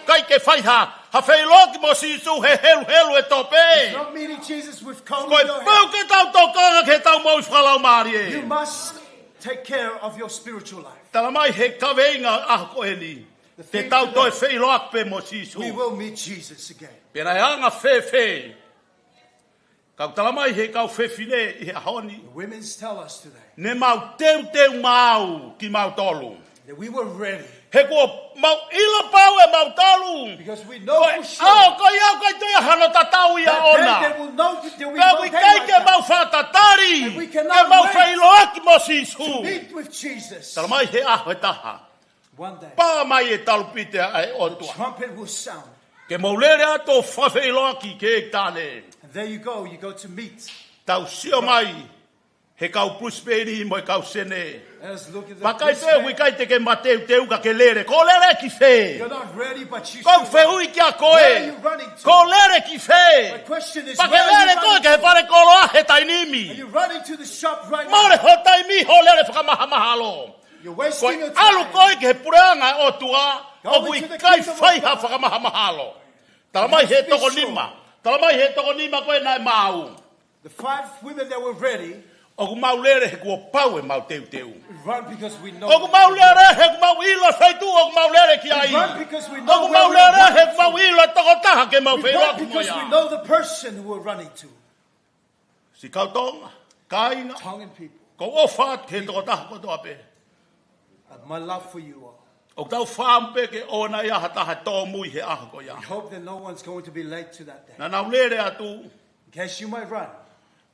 ʻIkai ke fai ha, ha feʻiloaki mo Sīsū he heluhelu e tope. It's not meeting Jesus with combing your hair. Ko e pau ke tau tokanga ki heʻetau moʻui fakalaumālie. You must take care of your spiritual life. Tala mai he kaveinga ʻaho ko eni. The theme today, Te tau toe feʻiloaki pē mo Sīsū. We will meet Jesus again. Pea naʻe anga fēfē? Ka ʻoku tala mai he kau fefine ʻi he ʻaho ni. The women tell us today Ne mau teuteu maʻu kimautolu. that we were ready. He kuo mau ʻilo pau ʻe mautolu. Because we know for sure Ko e ʻaho ko ia ʻoku ʻikai toe ʻi ai hano tatau ia ʻona. that day there will no, there will be no day like that. Pea ʻoku ʻikai ke mau fakatatali. And we cannot wait Ke mau feʻiloaki mo Sīsū. to meet with Jesus. Tala mai he ʻaho ʻe taha. One day, Pā mai e talupite ʻa e ʻOtua. the trumpet will sound. Ke mou lele atu ʻo fakafeʻiloaki ki he ʻEiki Taʻane. And there you go, you go to meet. Tau sio mai he kau Pulisipeini mo e kau Senē. Let us look at the Pulisipeini. Vakai pē, ʻoku ʻikai te ke mateuteu ka ke lele. Ko e lele ki fē? You're not ready, but you should run. Ko e fehuʻi kia koe. Where are you running to? Ko e lele ki fē? My question is, where are you running to? Pea ke lele koe ki he fale koloa he taimi ni. Are you running to the shop right now? Mole ho taimi hoʻo lele fakamahamahalo. You're wasting your time. Ko e ʻalu koe ki he puleʻanga ʻo e ʻOtua, ʻoku ʻikai fai ha fakamahamahalo. Go into the kingdom of God. You have to be sure. Tala mai he toko nima. Tala mai he toko nima ko ē naʻe maʻu. The five women that were ready. ʻOku mau lele he kuo pau ʻemau teuteu. We run because we know that we need. ʻOku mau lele he ʻoku mau ʻilo e feituʻu ʻoku mau lele ki ai. We run because we know where we are running to. ʻOku mau lele he ʻoku mau ʻilo e tokotaha ke mau feʻiloaki mo ia. We run because we know the person who we're running to. Siʻi kau Tonga, kāinga. Tongan people. ʻOku ou ʻofa atu ki he tokotaha kotoa pē. Uh, my love for you all. ʻOku tau fakaʻamu pē ke ʻoua naʻa ʻi ai ha taha ʻe tōmui he ʻaho ko ia. We hope that no one's going to be late to that day. Naʻa nau lele atu. In case you might run.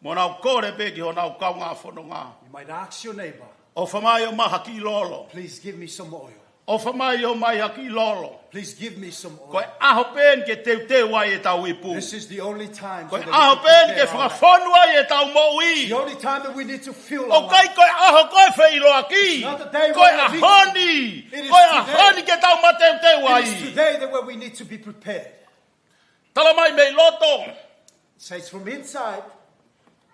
Mo nau kole pē ki honau kaungā fononga. You might ask your neighbor. ʻOfa mai ʻomai ha kiʻi lolo. Please give me some oil. ʻOfa mai ʻomai ha kiʻi lolo. Please give me some oil. Ko e ʻaho pē eni ke teuteu ai ʻetau ipu. This is the only time so that we can prepare our life. Ko e ʻaho pē eni ke fakafonu ai ʻetau moʻui. It's the only time that we need to fuel our life. ʻOku ʻikai ko e ʻaho ko ē feʻiloaki. It's not the day we wanna meet you. Ko e ʻaho ni. It is today. Ko e ʻaho ni ke tau mateuteu ai. It is today that where we need to be prepared. Tala mai mei loto. Says from inside.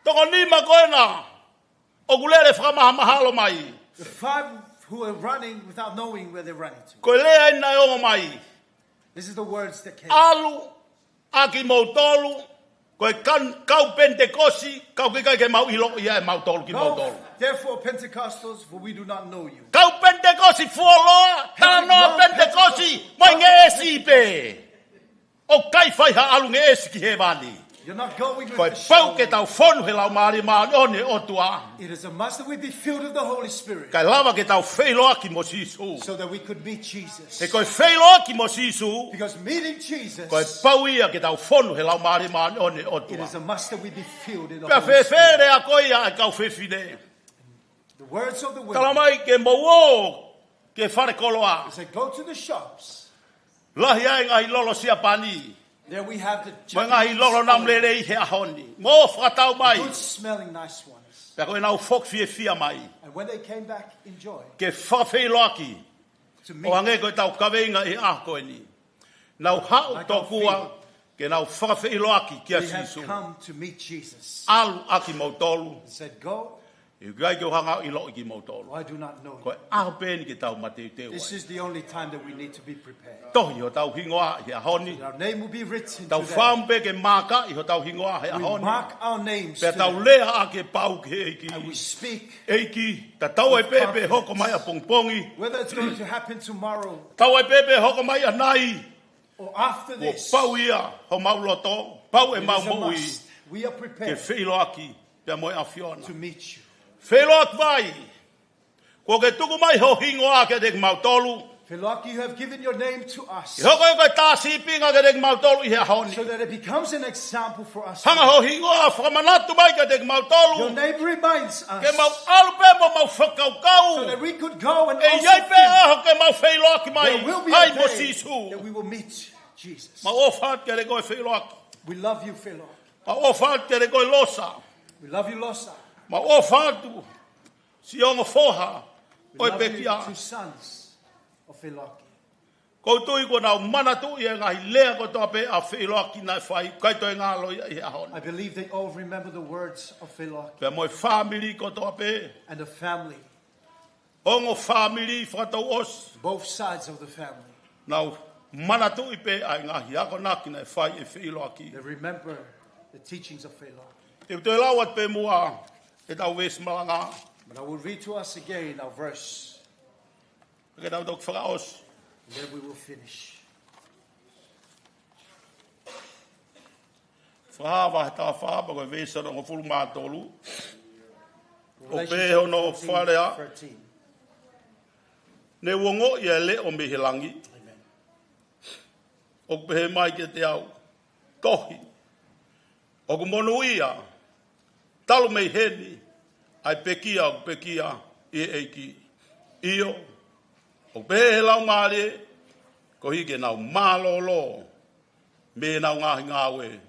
Toko nima ko ena ʻoku lele fakamahamahalo mai. The five who are running without knowing where they're running to. Ko e lea eni naʻe ongo mai. This is the words that came. ʻAlu, ʻa kimoutolu, ko e kan-, kau Penitekosi, ka ʻoku ʻikai ke mau ʻiloʻi ʻa e mautolu kimoutolu. Go, therefore, Pentecostals, for we do not know you. Kau Penitekosi fuoloa, Pentecost, talanoa Penitekosi, Pentecost, mai ngeʻesi pē. ʻOku ʻikai fai ha ʻalu ngeʻesi ki hēvani. You're not going with the show. Ko e pau ke tau fonu he Laumālie Māʻoniʻoni ʻo e ʻOtua. It is a must that we be filled with the Holy Spirit. Kae lava ke tau feʻiloaki mo Sīsū. So that we could meet Jesus. He ko e feʻiloaki mo Sīsū, because meeting Jesus, ko e pau ia ke tau fonu he Laumālie Māʻoniʻoni ʻo e ʻOtua. It is a must that we be filled in the Holy Spirit. Pea fēfē lea ko ia ʻa e kau fefine? The words of the women. Tala mai ke mou ō ki he fale koloa. He said, "Go to the shops." Lahi ai e ngaahi lolo Siapani. There we have the Japanese oil. Mo e ngaahi lolo namu lelei he ʻaho ni. Mou fakatau mai. Good smelling, nice ones. Pea ko ʻenau foki fiefia mai. And when they came back in joy, ke fakafeʻiloaki. To meet. ʻO hangē ko ʻetau kaveinga ʻi he ʻaho ko eni. Nau haʻu tokua, like our faith, ke nau fakafeʻiloaki kia Sīsū. They have come to meet Jesus. ʻAlu ʻa kimoutolu. He said, "Go." ʻOku ʻikai ke u hanga ʻo ʻiloʻi kimoutolu. I do not know you. Ko e ʻaho pē eni ke tau mateuteu ai. This is the only time that we need to be prepared. Tohi hotau hingoa he ʻaho ni. That our name will be written today. Tau fāmu pē ke mākaʻi hotau hingoa he ʻaho ni. We mark our names today. Pea tau lea ʻaki e pau ki he ʻEiki. And we speak with confidence. ʻEiki, tatau ai pē pe hoko mai ʻapongipongi. Whether it's going to happen tomorrow. Tatau ai pē pe hoko mai ʻanai. Or after this. Kuo pau ia homau loto, pau ʻemau moʻui. It is a must. We are prepared. Ke feʻiloaki pea mo e ʻAfiona. To meet you. Feʻiloaki vai. Kuo ke tuku mai ho hingoa kiate kimautolu. Feʻiloaki, you have given your name to us. Ke hoko ia ko e tā sīpinga kiate kimautolu ʻi he ʻaho ni. So that it becomes an example for us. Hanga ho hingoa ʻo fakamanatu mai kiate kimautolu. Your name reminds us. Ke mau ʻalu pē mo mau fakakaukau. So that we could go and also think. ʻE ʻi ai pē ʻaho ke mau feʻiloaki mai. There will be a day that we will meet Jesus. Ai mo Sīsū. Mau ʻofa atu kiate koe Feʻiloaki. We love you, Feʻiloaki. Mau ʻofa atu kiate koe Losa. We love you, Losa. Mau ʻofa atu siʻi ongo foha ʻo e pekia. We love you, two sons of Feʻiloaki. ʻOku ou tui kuo nau manatuʻi e ngaahi lea kotoa pē ʻa Feʻiloaki naʻe fai, ʻikai toe ngalo ia ʻi he ʻaho ni. I believe they all remember the words of Feʻiloaki. Pea mo e fāmili kotoa pē. And the family. Ongo fāmili fakatouʻosi. Both sides of the family. Nau manatuʻi pē ʻa e ngaahi akonaki naʻe fai ʻe Feʻiloaki. They remember the teachings of Feʻiloaki. Te u toe lau atu pē muʻa ʻetau veesi malanga. But I will read to us again our verse. Ke tau toki fakaʻosi. And then we will finish. Fakahā vahe taha fā pea ko e veesi hono hongofulu mā tolu. ʻOku pehē hono fakalea. Revelation fourteen thirteen. Ne u ongoʻi ʻa e leʻo mei he langi. Amen. ʻOku pehē mai kiate au, tohi, ʻoku monūʻia talu mei heni ʻa e pekia ʻoku pekia ʻi he ʻEiki. ʻIo, ʻoku pehē ʻe he Laumālie, koeʻuhi ke nau mālōlō mei heʻenau ngaahi ngāue.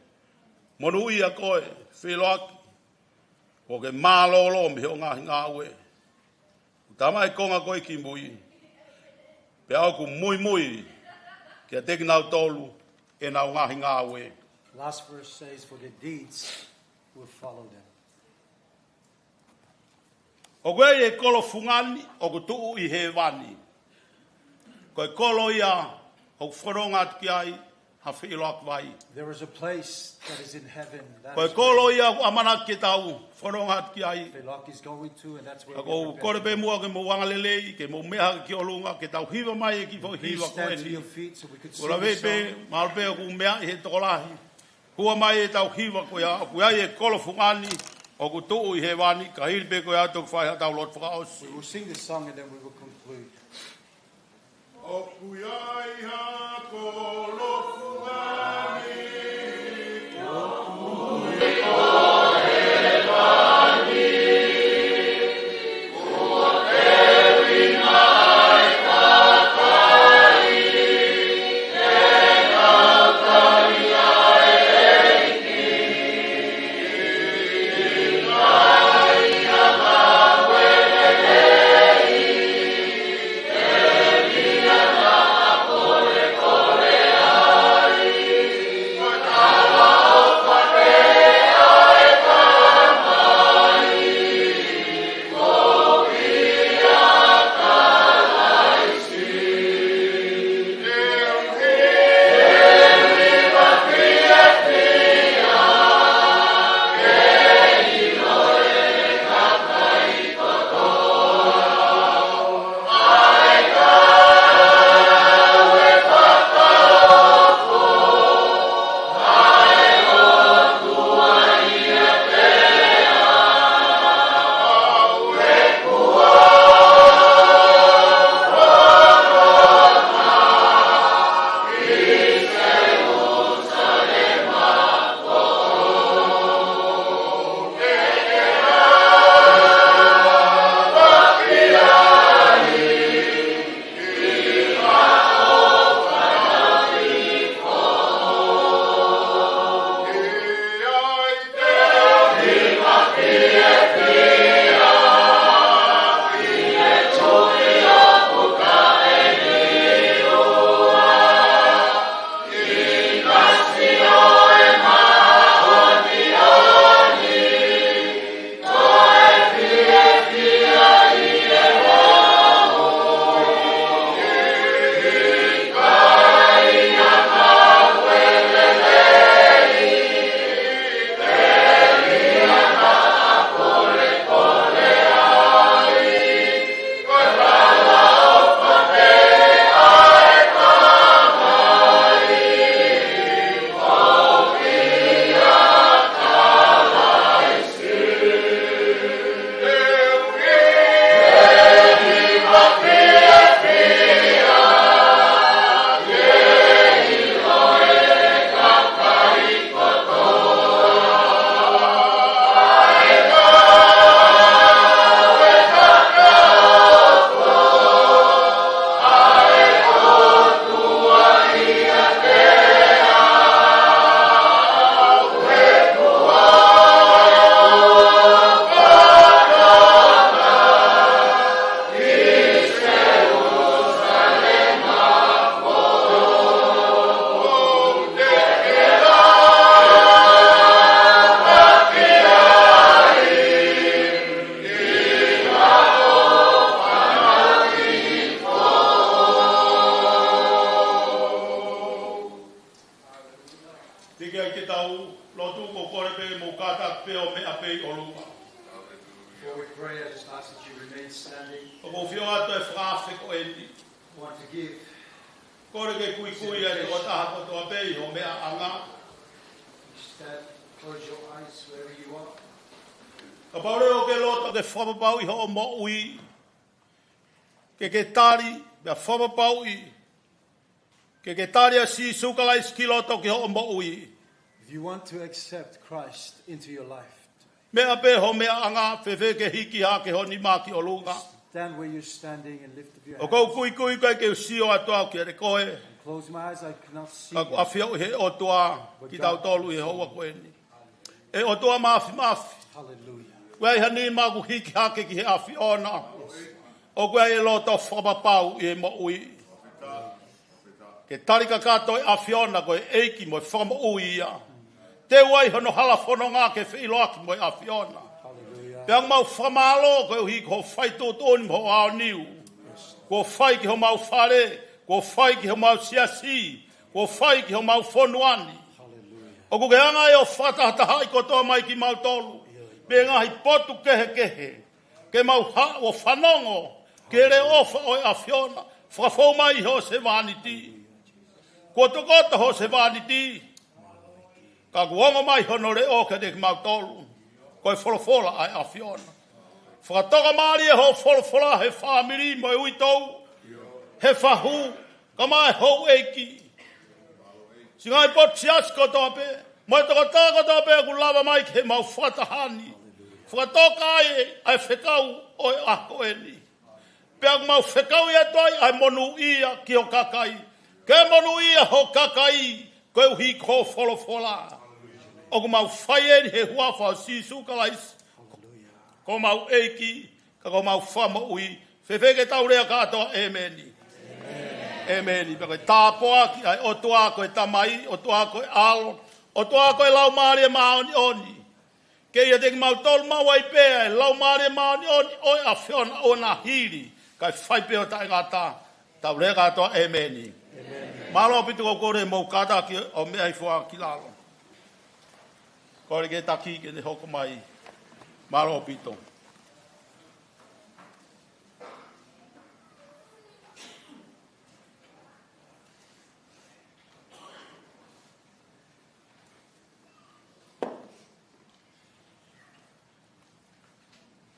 Monūʻia koe, Feʻiloaki, kuo ke mālōlō mei hoʻo ngaahi ngāue. Tama e konga ko ē ki mui. Pea ʻoku muimui kiate kinautolu ʻenau ngaahi ngāue. Last verse says, "For the deeds will follow them." ʻOku ʻi ai e kolo fungani ʻoku tuʻu ʻi hēvani. Ko e kolo ia ʻoku fononga atu ki ai ha feʻiloaki vai. There is a place that is in heaven that is where Ko e kolo ia ʻoku ʻamanaki ke tau fononga atu ki ai. Feʻiloaki is going to, and that's where we are preparing. ʻOku ou kole pē muʻa ke mou angalelei, ke mou meʻa hake ki ʻolunga, ke tau hiva mai e kiʻi foʻi hiva ko eni. Please stand to your feet so we could sing this song. Kuo lave pē, mahalo pē ʻoku meʻa ʻi he tokolahi. Hua mai ʻetau hiva ko ia, ʻoku ʻi ai e kolo fungani ʻoku tuʻu ʻi hēvani, ka hili pē ko ia toki fai haʻatau lotu fakaʻosi. We will sing this song and then we will conclude. ʻOku ʻi ai ha kolo fungani, ʻoku ʻi ai Ask that you remain standing. ʻOku ou fie ʻoatu e fakaafe ko eni. Want to give. Kole ke kuikui ʻa e tokotaha kotoa pē ʻi ho meʻaʻanga. Stand, close your eyes wherever you are. Kapau leva ʻoku ke loto ke fakapapauʻi hoʻo moʻui, ke ke tali, pea fakapapauʻi, ke ke tali ʻa Sīsū Kalaisi ki loto ki hoʻo moʻui. If you want to accept Christ into your life, meʻa pē ho meʻaʻanga, fēfē ke hiki hake ho nima ki ʻolunga? Stand where you're standing and lift up your hands. ʻOku ou kuikui, ʻikai ke u sio atu au kiate koe. Close my eyes, I cannot see you. Ka ʻoku ʻafioʻi ʻe he ʻOtua kitautolu ʻi he houa ko eni. ʻE ʻOtua Māfimafi. Hallelujah. ʻOku ʻi ai ha nima ʻoku hiki hake ki he ʻAfiona. ʻOku ʻi ai e loto fakapapau ʻi he moʻui. Ke tali kakato e ʻAfiona ko e ʻEiki mo e Fakamoʻui ia. Teu ai hono hala fononga ke feʻiloaki mo e ʻAfiona. Hallelujah. Pea ʻoku mau fakamālō koeʻuhi ko hoʻo fai tuʻutuʻuni mo hoʻo aoniu. Kuo fai ki homau fale, kuo fai ki homau siasi, kuo fai ki homau fonua ni. Hallelujah. ʻOku ke anga ai ʻo fakatahatahaʻi kotoa mai kimautolu mei he ngaahi potu kehekehe, ke mau haʻu ʻo fanongo ki he leʻo ʻofa ʻo e ʻAfiona, fakafou mai ʻi hoʻo sevāniti. Kuo tokoto hoʻo sevāniti, ka kuo ongo mai hono leʻo kiate kimautolu, ko e folofola ʻa e ʻAfiona. Fakatoka mālie hoʻo folofola he fāmili mo e uitou, he fahu, kae ʻumaʻā e houʻeiki, siʻi ngaahi potu siasi kotoa pē, mo e tokotaha kotoa pē ʻoku lava mai ki heʻemau fakataha ni. Fakatoka ai ʻa e fekau ʻo e ʻaho ko eni. Pea ʻoku mau fekauʻi atu ai ʻa e monūʻia ki ho kakai. Ke monūʻia ho kakai koeʻuhi ko hoʻo folofola. ʻOku mau fai eni he huafa ʻo Sīsū Kalaisi, ko homau ʻEiki, ka ko homau Fakamoʻui. Fēfē ke tau lea kātoa, ʻēmeni. ʻĒmeni. Pea ko e tāpuaki ʻa e ʻOtua ko e Tamai, ʻOtua ko e ʻAlo, ʻOtua ko e Laumālie Māʻoniʻoni, ke ʻiate kimautolu maʻu ai pē ʻa e Laumālie Māʻoniʻoni ʻo e ʻAfiona ʻo na hili, kae fai pē ʻo taʻengata. Tau lea kātoa, ʻēmeni. ʻĒmeni. Mālō ʻaupito, ʻoku ou kole ke mou kātaki ʻo meʻa hifo ā ki lalo. Kole ki he taki ke ne hoko mai. Mālō ʻaupito.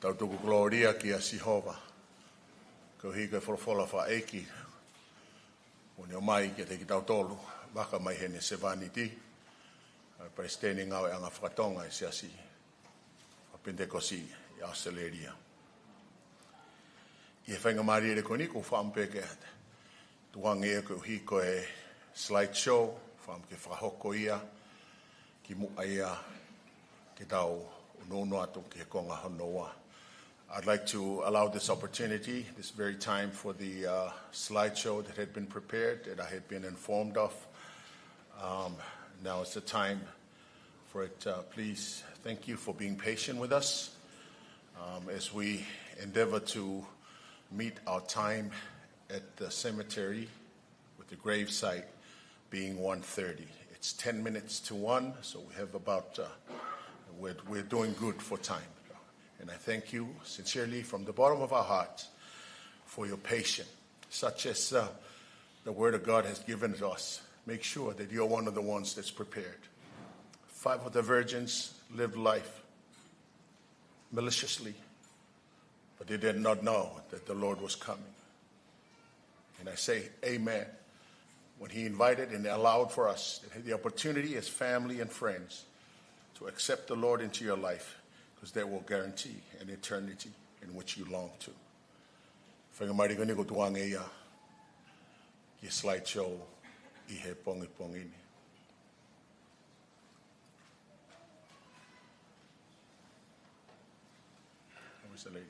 Tau tuku kolōlia kia Sihova, koeʻuhi ko e folofola fakaʻeiki kuo ne ʻomai kiate kitautolu, vaka mai heʻene sevāniti, ʻa e palesiteni ngāueʻanga faka-Tonga ʻi he Siasi ʻa Penitekosi ʻi ʻAositelēlia. ʻI he faingamālie ko eni, ʻoku ou fakaʻamu pē ke tukuange ia koeʻuhi ko e slide show, fakaʻamu ke fakahoko ia kimuʻa ia ke tau ʻunuʻunu atu ki he konga hono ua. I'd like to allow this opportunity, this very time, for the, uh, slide show that had been prepared, that I had been informed of. Um, now is the time for it. Uh, please, thank you for being patient with us, um, as we endeavor to meet our time at the cemetery, with the gravesite being one thirty. It's ten minutes to one, so we have about, uh, we're, we're doing good for time. And I thank you sincerely from the bottom of our hearts for your patience, such as, uh, the Word of God has given to us. Make sure that you're one of the ones that's prepared. Five of the virgins lived life maliciously, but they did not know that the Lord was coming. And I say amen when he invited and allowed for us to have the opportunity as family and friends to accept the Lord into your life, because that will guarantee an eternity in which you long to. Faingamālie ko eni, ʻoku ou tukuange ia ki he slide show ʻi he pongipongi ni. Where's the lady?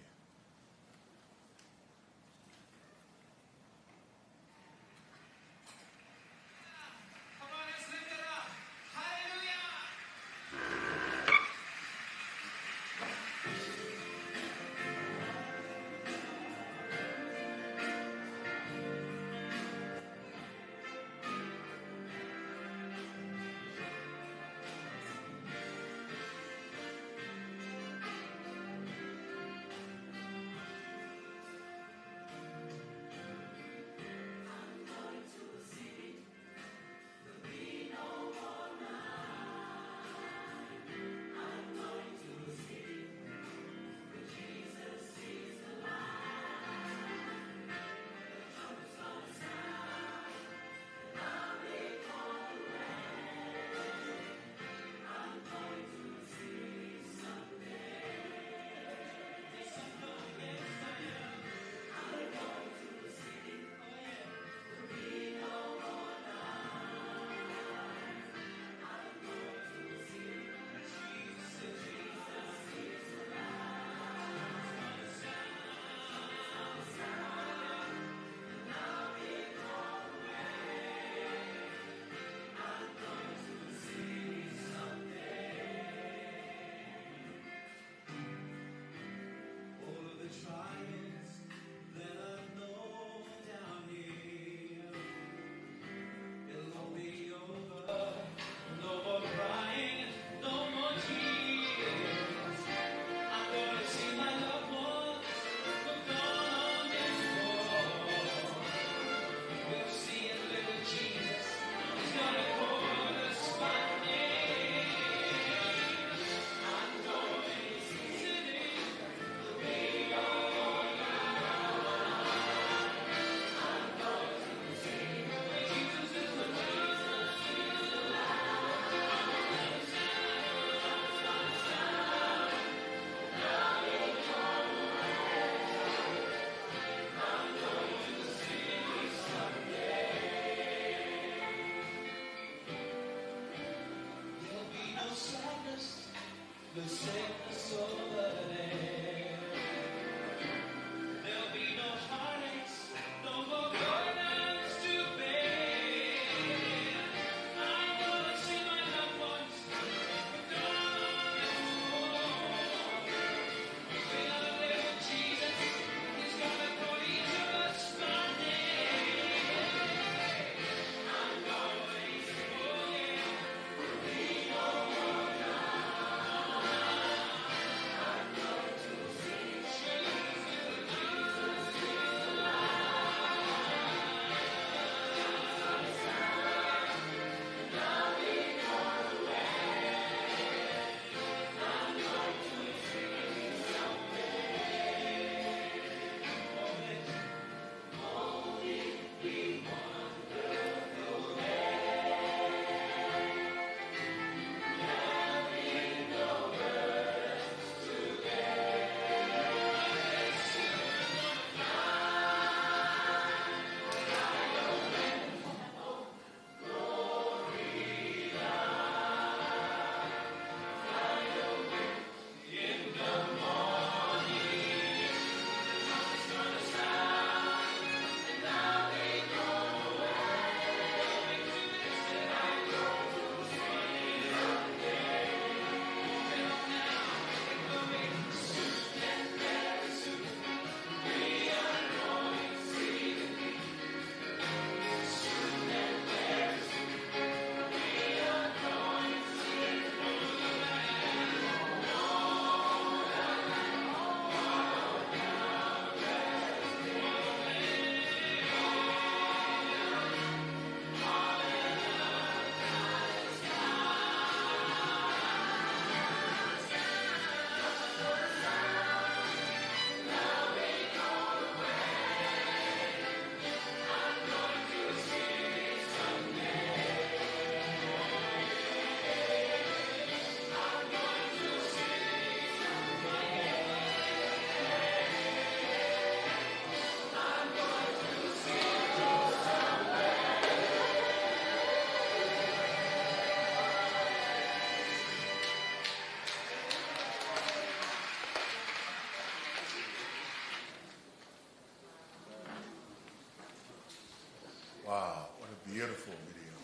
Wow, what a beautiful video.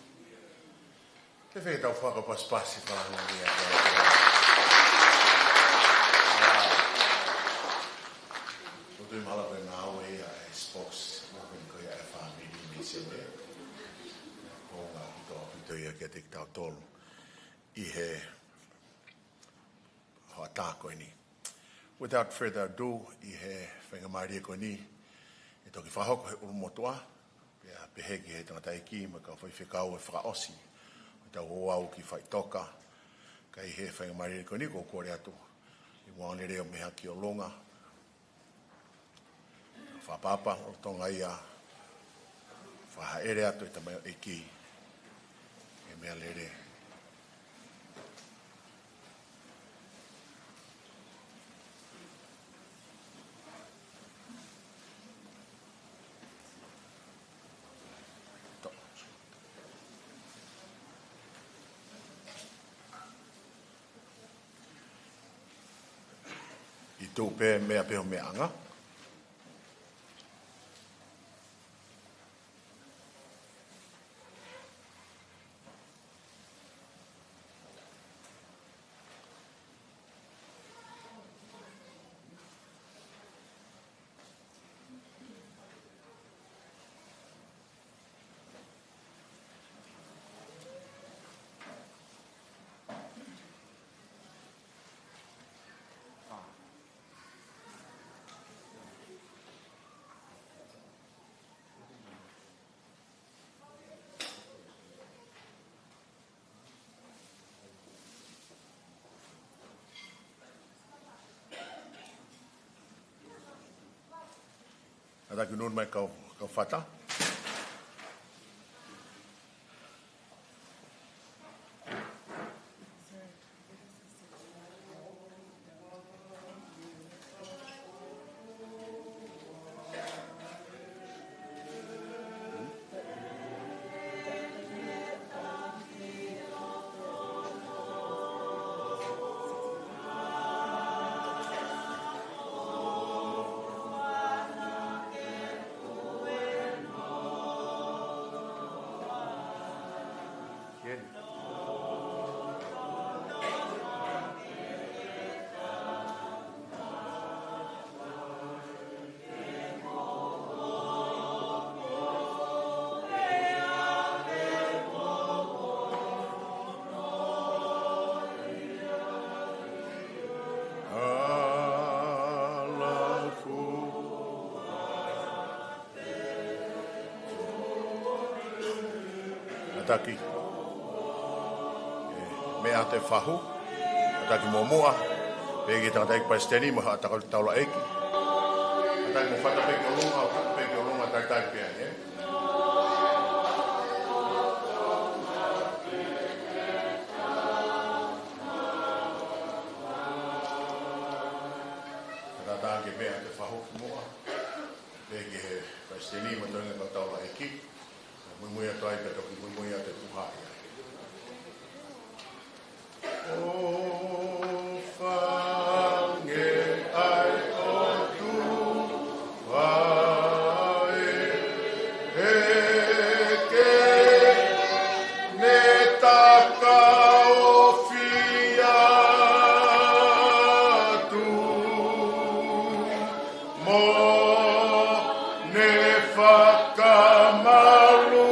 Te fai ʻetau fakapasipasi fakalāngilangi atu. Wow. ʻOku ou tui mahalo ko e ngāue ia ʻa e spokeswoman ko ia ʻa e fāmili mei Sene. Ko e ngāue ʻaupito ʻaupito ia kiate kitautolu ʻi he hoʻatā ko eni. Without further ado, ʻi he faingamālie ko eni, ʻe toki fakahoko he ʻulumotuʻa, pea pehē ki he tangataʻeiki mo e kau faifekau e fakaʻosi ʻo ʻetau ouau ki Faʻitoka. Ka ʻi he faingamālie ko eni, ʻoku ou kole atu ʻi muʻa ʻene leo mei hake ki ʻolunga, fakaʻapaʻapa lolotonga ia, fakahaʻele atu e tamaioʻeiki he meʻalele. ʻI tuʻu pē meʻa pē ho meʻaʻanga. Kātaki ʻo nofo mai kau, kau fata. Kātaki. ʻE, meʻa atu e fahu. Kātaki muʻomuʻa. Pehē ki he tangataʻeiki palesiteni mo e haʻa taulaʻeiki. Kātaki mo fata pē ki ʻolunga, fata pē ki ʻolunga, talitali pē ai, ē. Kātaki meʻa atu e fahu ki muʻa. Pehē ki he palesiteni mo e toenga kau taulaʻeiki. Muimui atu ai pea toki muimui atu e puha ia. ʻOfa ange ai ʻOtua ʻi heʻene takaofi atu mo ʻene fakamalumalu.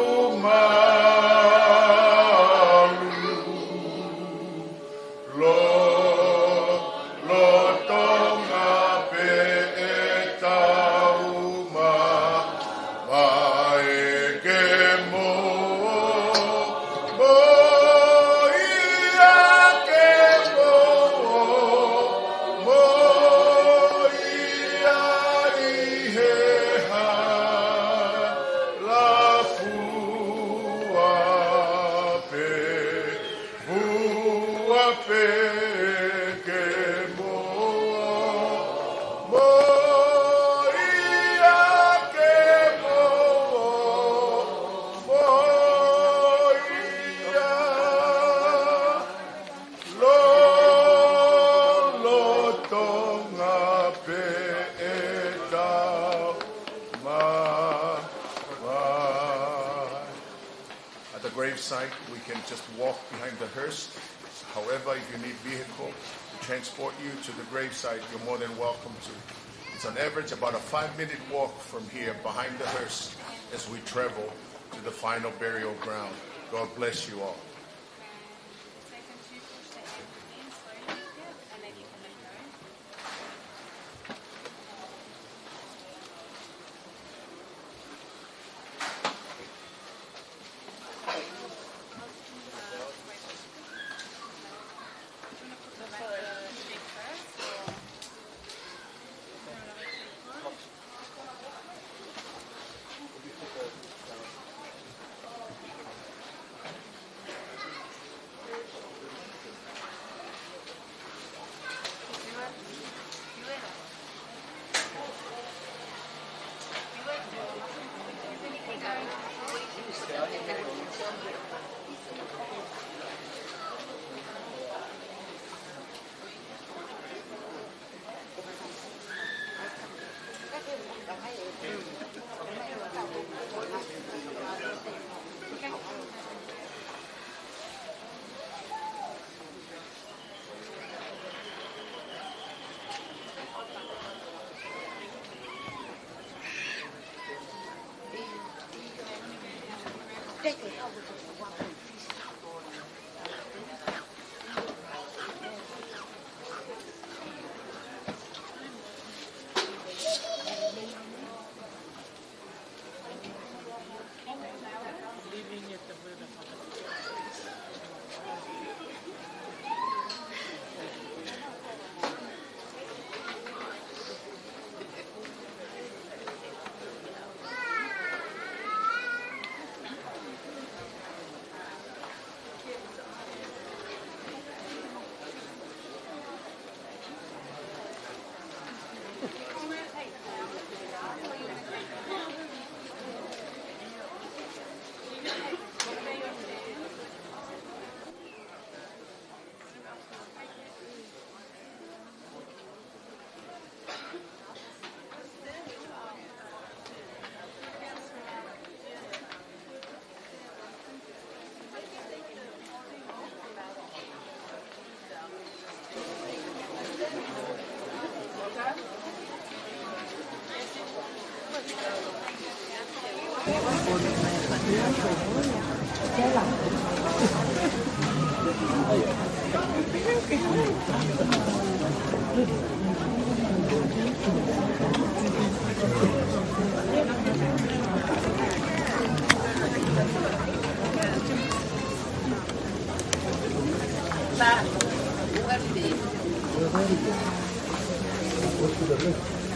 Site, we can just walk behind the hearse. However, if you need vehicle to transport you to the gravesite, you're more than welcome to. It's on average about a five-minute walk from here behind the hearse as we travel to the final burial ground. God bless you all.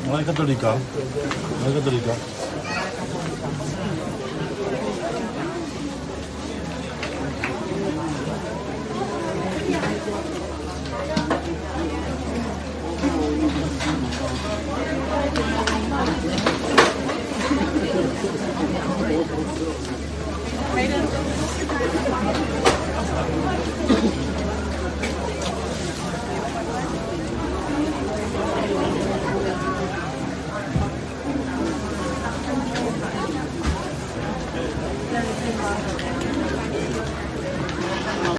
Malaʻe Katolika. Malaʻe Katolika.